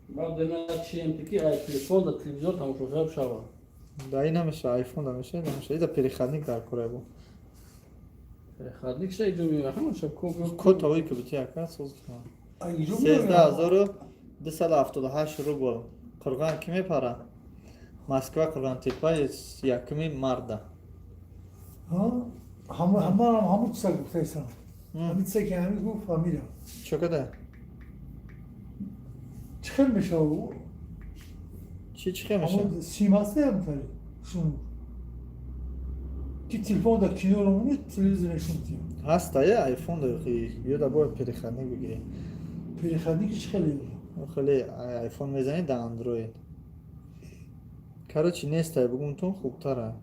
Баъд дена чием ки ай телефон да телевизор тамошо шава. Да, ин намеша, айфон да меша, намеша. Ида переходник дар кора бу. Переходник ша иҷо меяхам ша ко. Код тавои ки бити ака соз кунам. 13 278 рубл. Қурған ки мепара? Москва Қурғантепа 1 марта. Ҳама ҳамун чиза гуфтаистам. Ҳамин чиза ки ҳамин гуфт, фаҳмидам. Чо када? Чӣ хел мешава? Чӣ чӣ хел мешава? Сим ҳаста ям тари шунур. Ки телефон да киноро монӣ, телевизор нишон тиём. Ҳаста я айфон да ё да бояд переходник бигирӣ. Переходник чӣ хеле? Хеле айфон мезанӣ да андроид. Короче, нестай, бугумтон хубтара.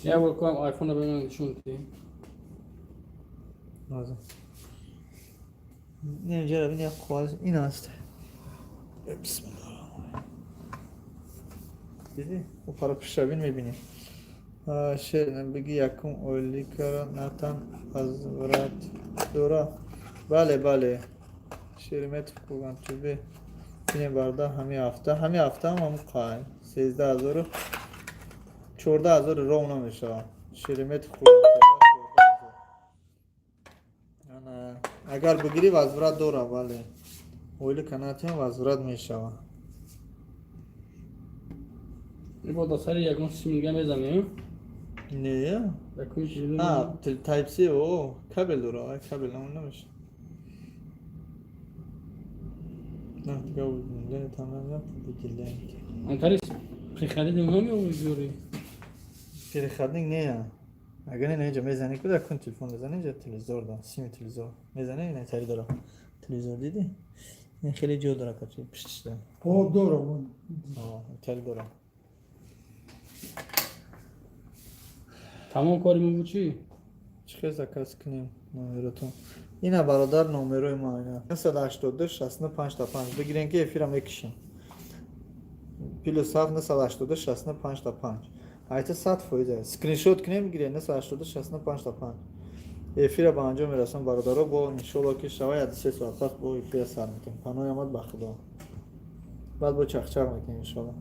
Як бор кам айфон ба ман нишон тӣ. Ҳозир. Не, инҷа бин, як қоғаз ин аст. Бисмиллоҳ. Дидӣ? О пара пушабин мебинӣ. Шер биги якум ойликара натан возврат дора. Бале, бале. Шереметьево Қурғантӯбе. Бинем барда ҳамин ҳафта ҳам ҳамун қай. 13 000 14 000 ровно мешавад. Шереметьево Қурғантепа 14 000. Ана агар бигирӣ, возврат дора, бале. Ойлика натиҳам, возврат мешавад. Ибо да сари ягон симга мезанем. Не? Якум чиз. А, Type C, о, кабел дора, ай кабел намон намеша. На, дига выделение там на выделение. Антарис приходи намеёри. Переходник не. Агар не инҷа мезанӣ, куда кун телефон мезанӣ, инҷа телевизор да, сими телевизор. Мезанӣ, ина тари дора. Телевизор дидӣ? Ин хеле ҷо дора, качи пиштиш да. О, дора. О, тари дора. Тамом кори мо чӣ? Чӣ хел заказ кунем номеротон? Ина бародар, номерои ма ина. 982 65 та 5 бигирен ки эфира мекишем. +7 982 65 та 5. Айта 100%. Скриншот кунем, бигирен 982 65 та 5. Эфира ба анҷом мерасам, бародаро, бо иншолло ки шава 1-3 соат пас бо эфира сар мекунем. Паноҳи омад ба Худо. Баъд бо чахчах мекунем иншолло.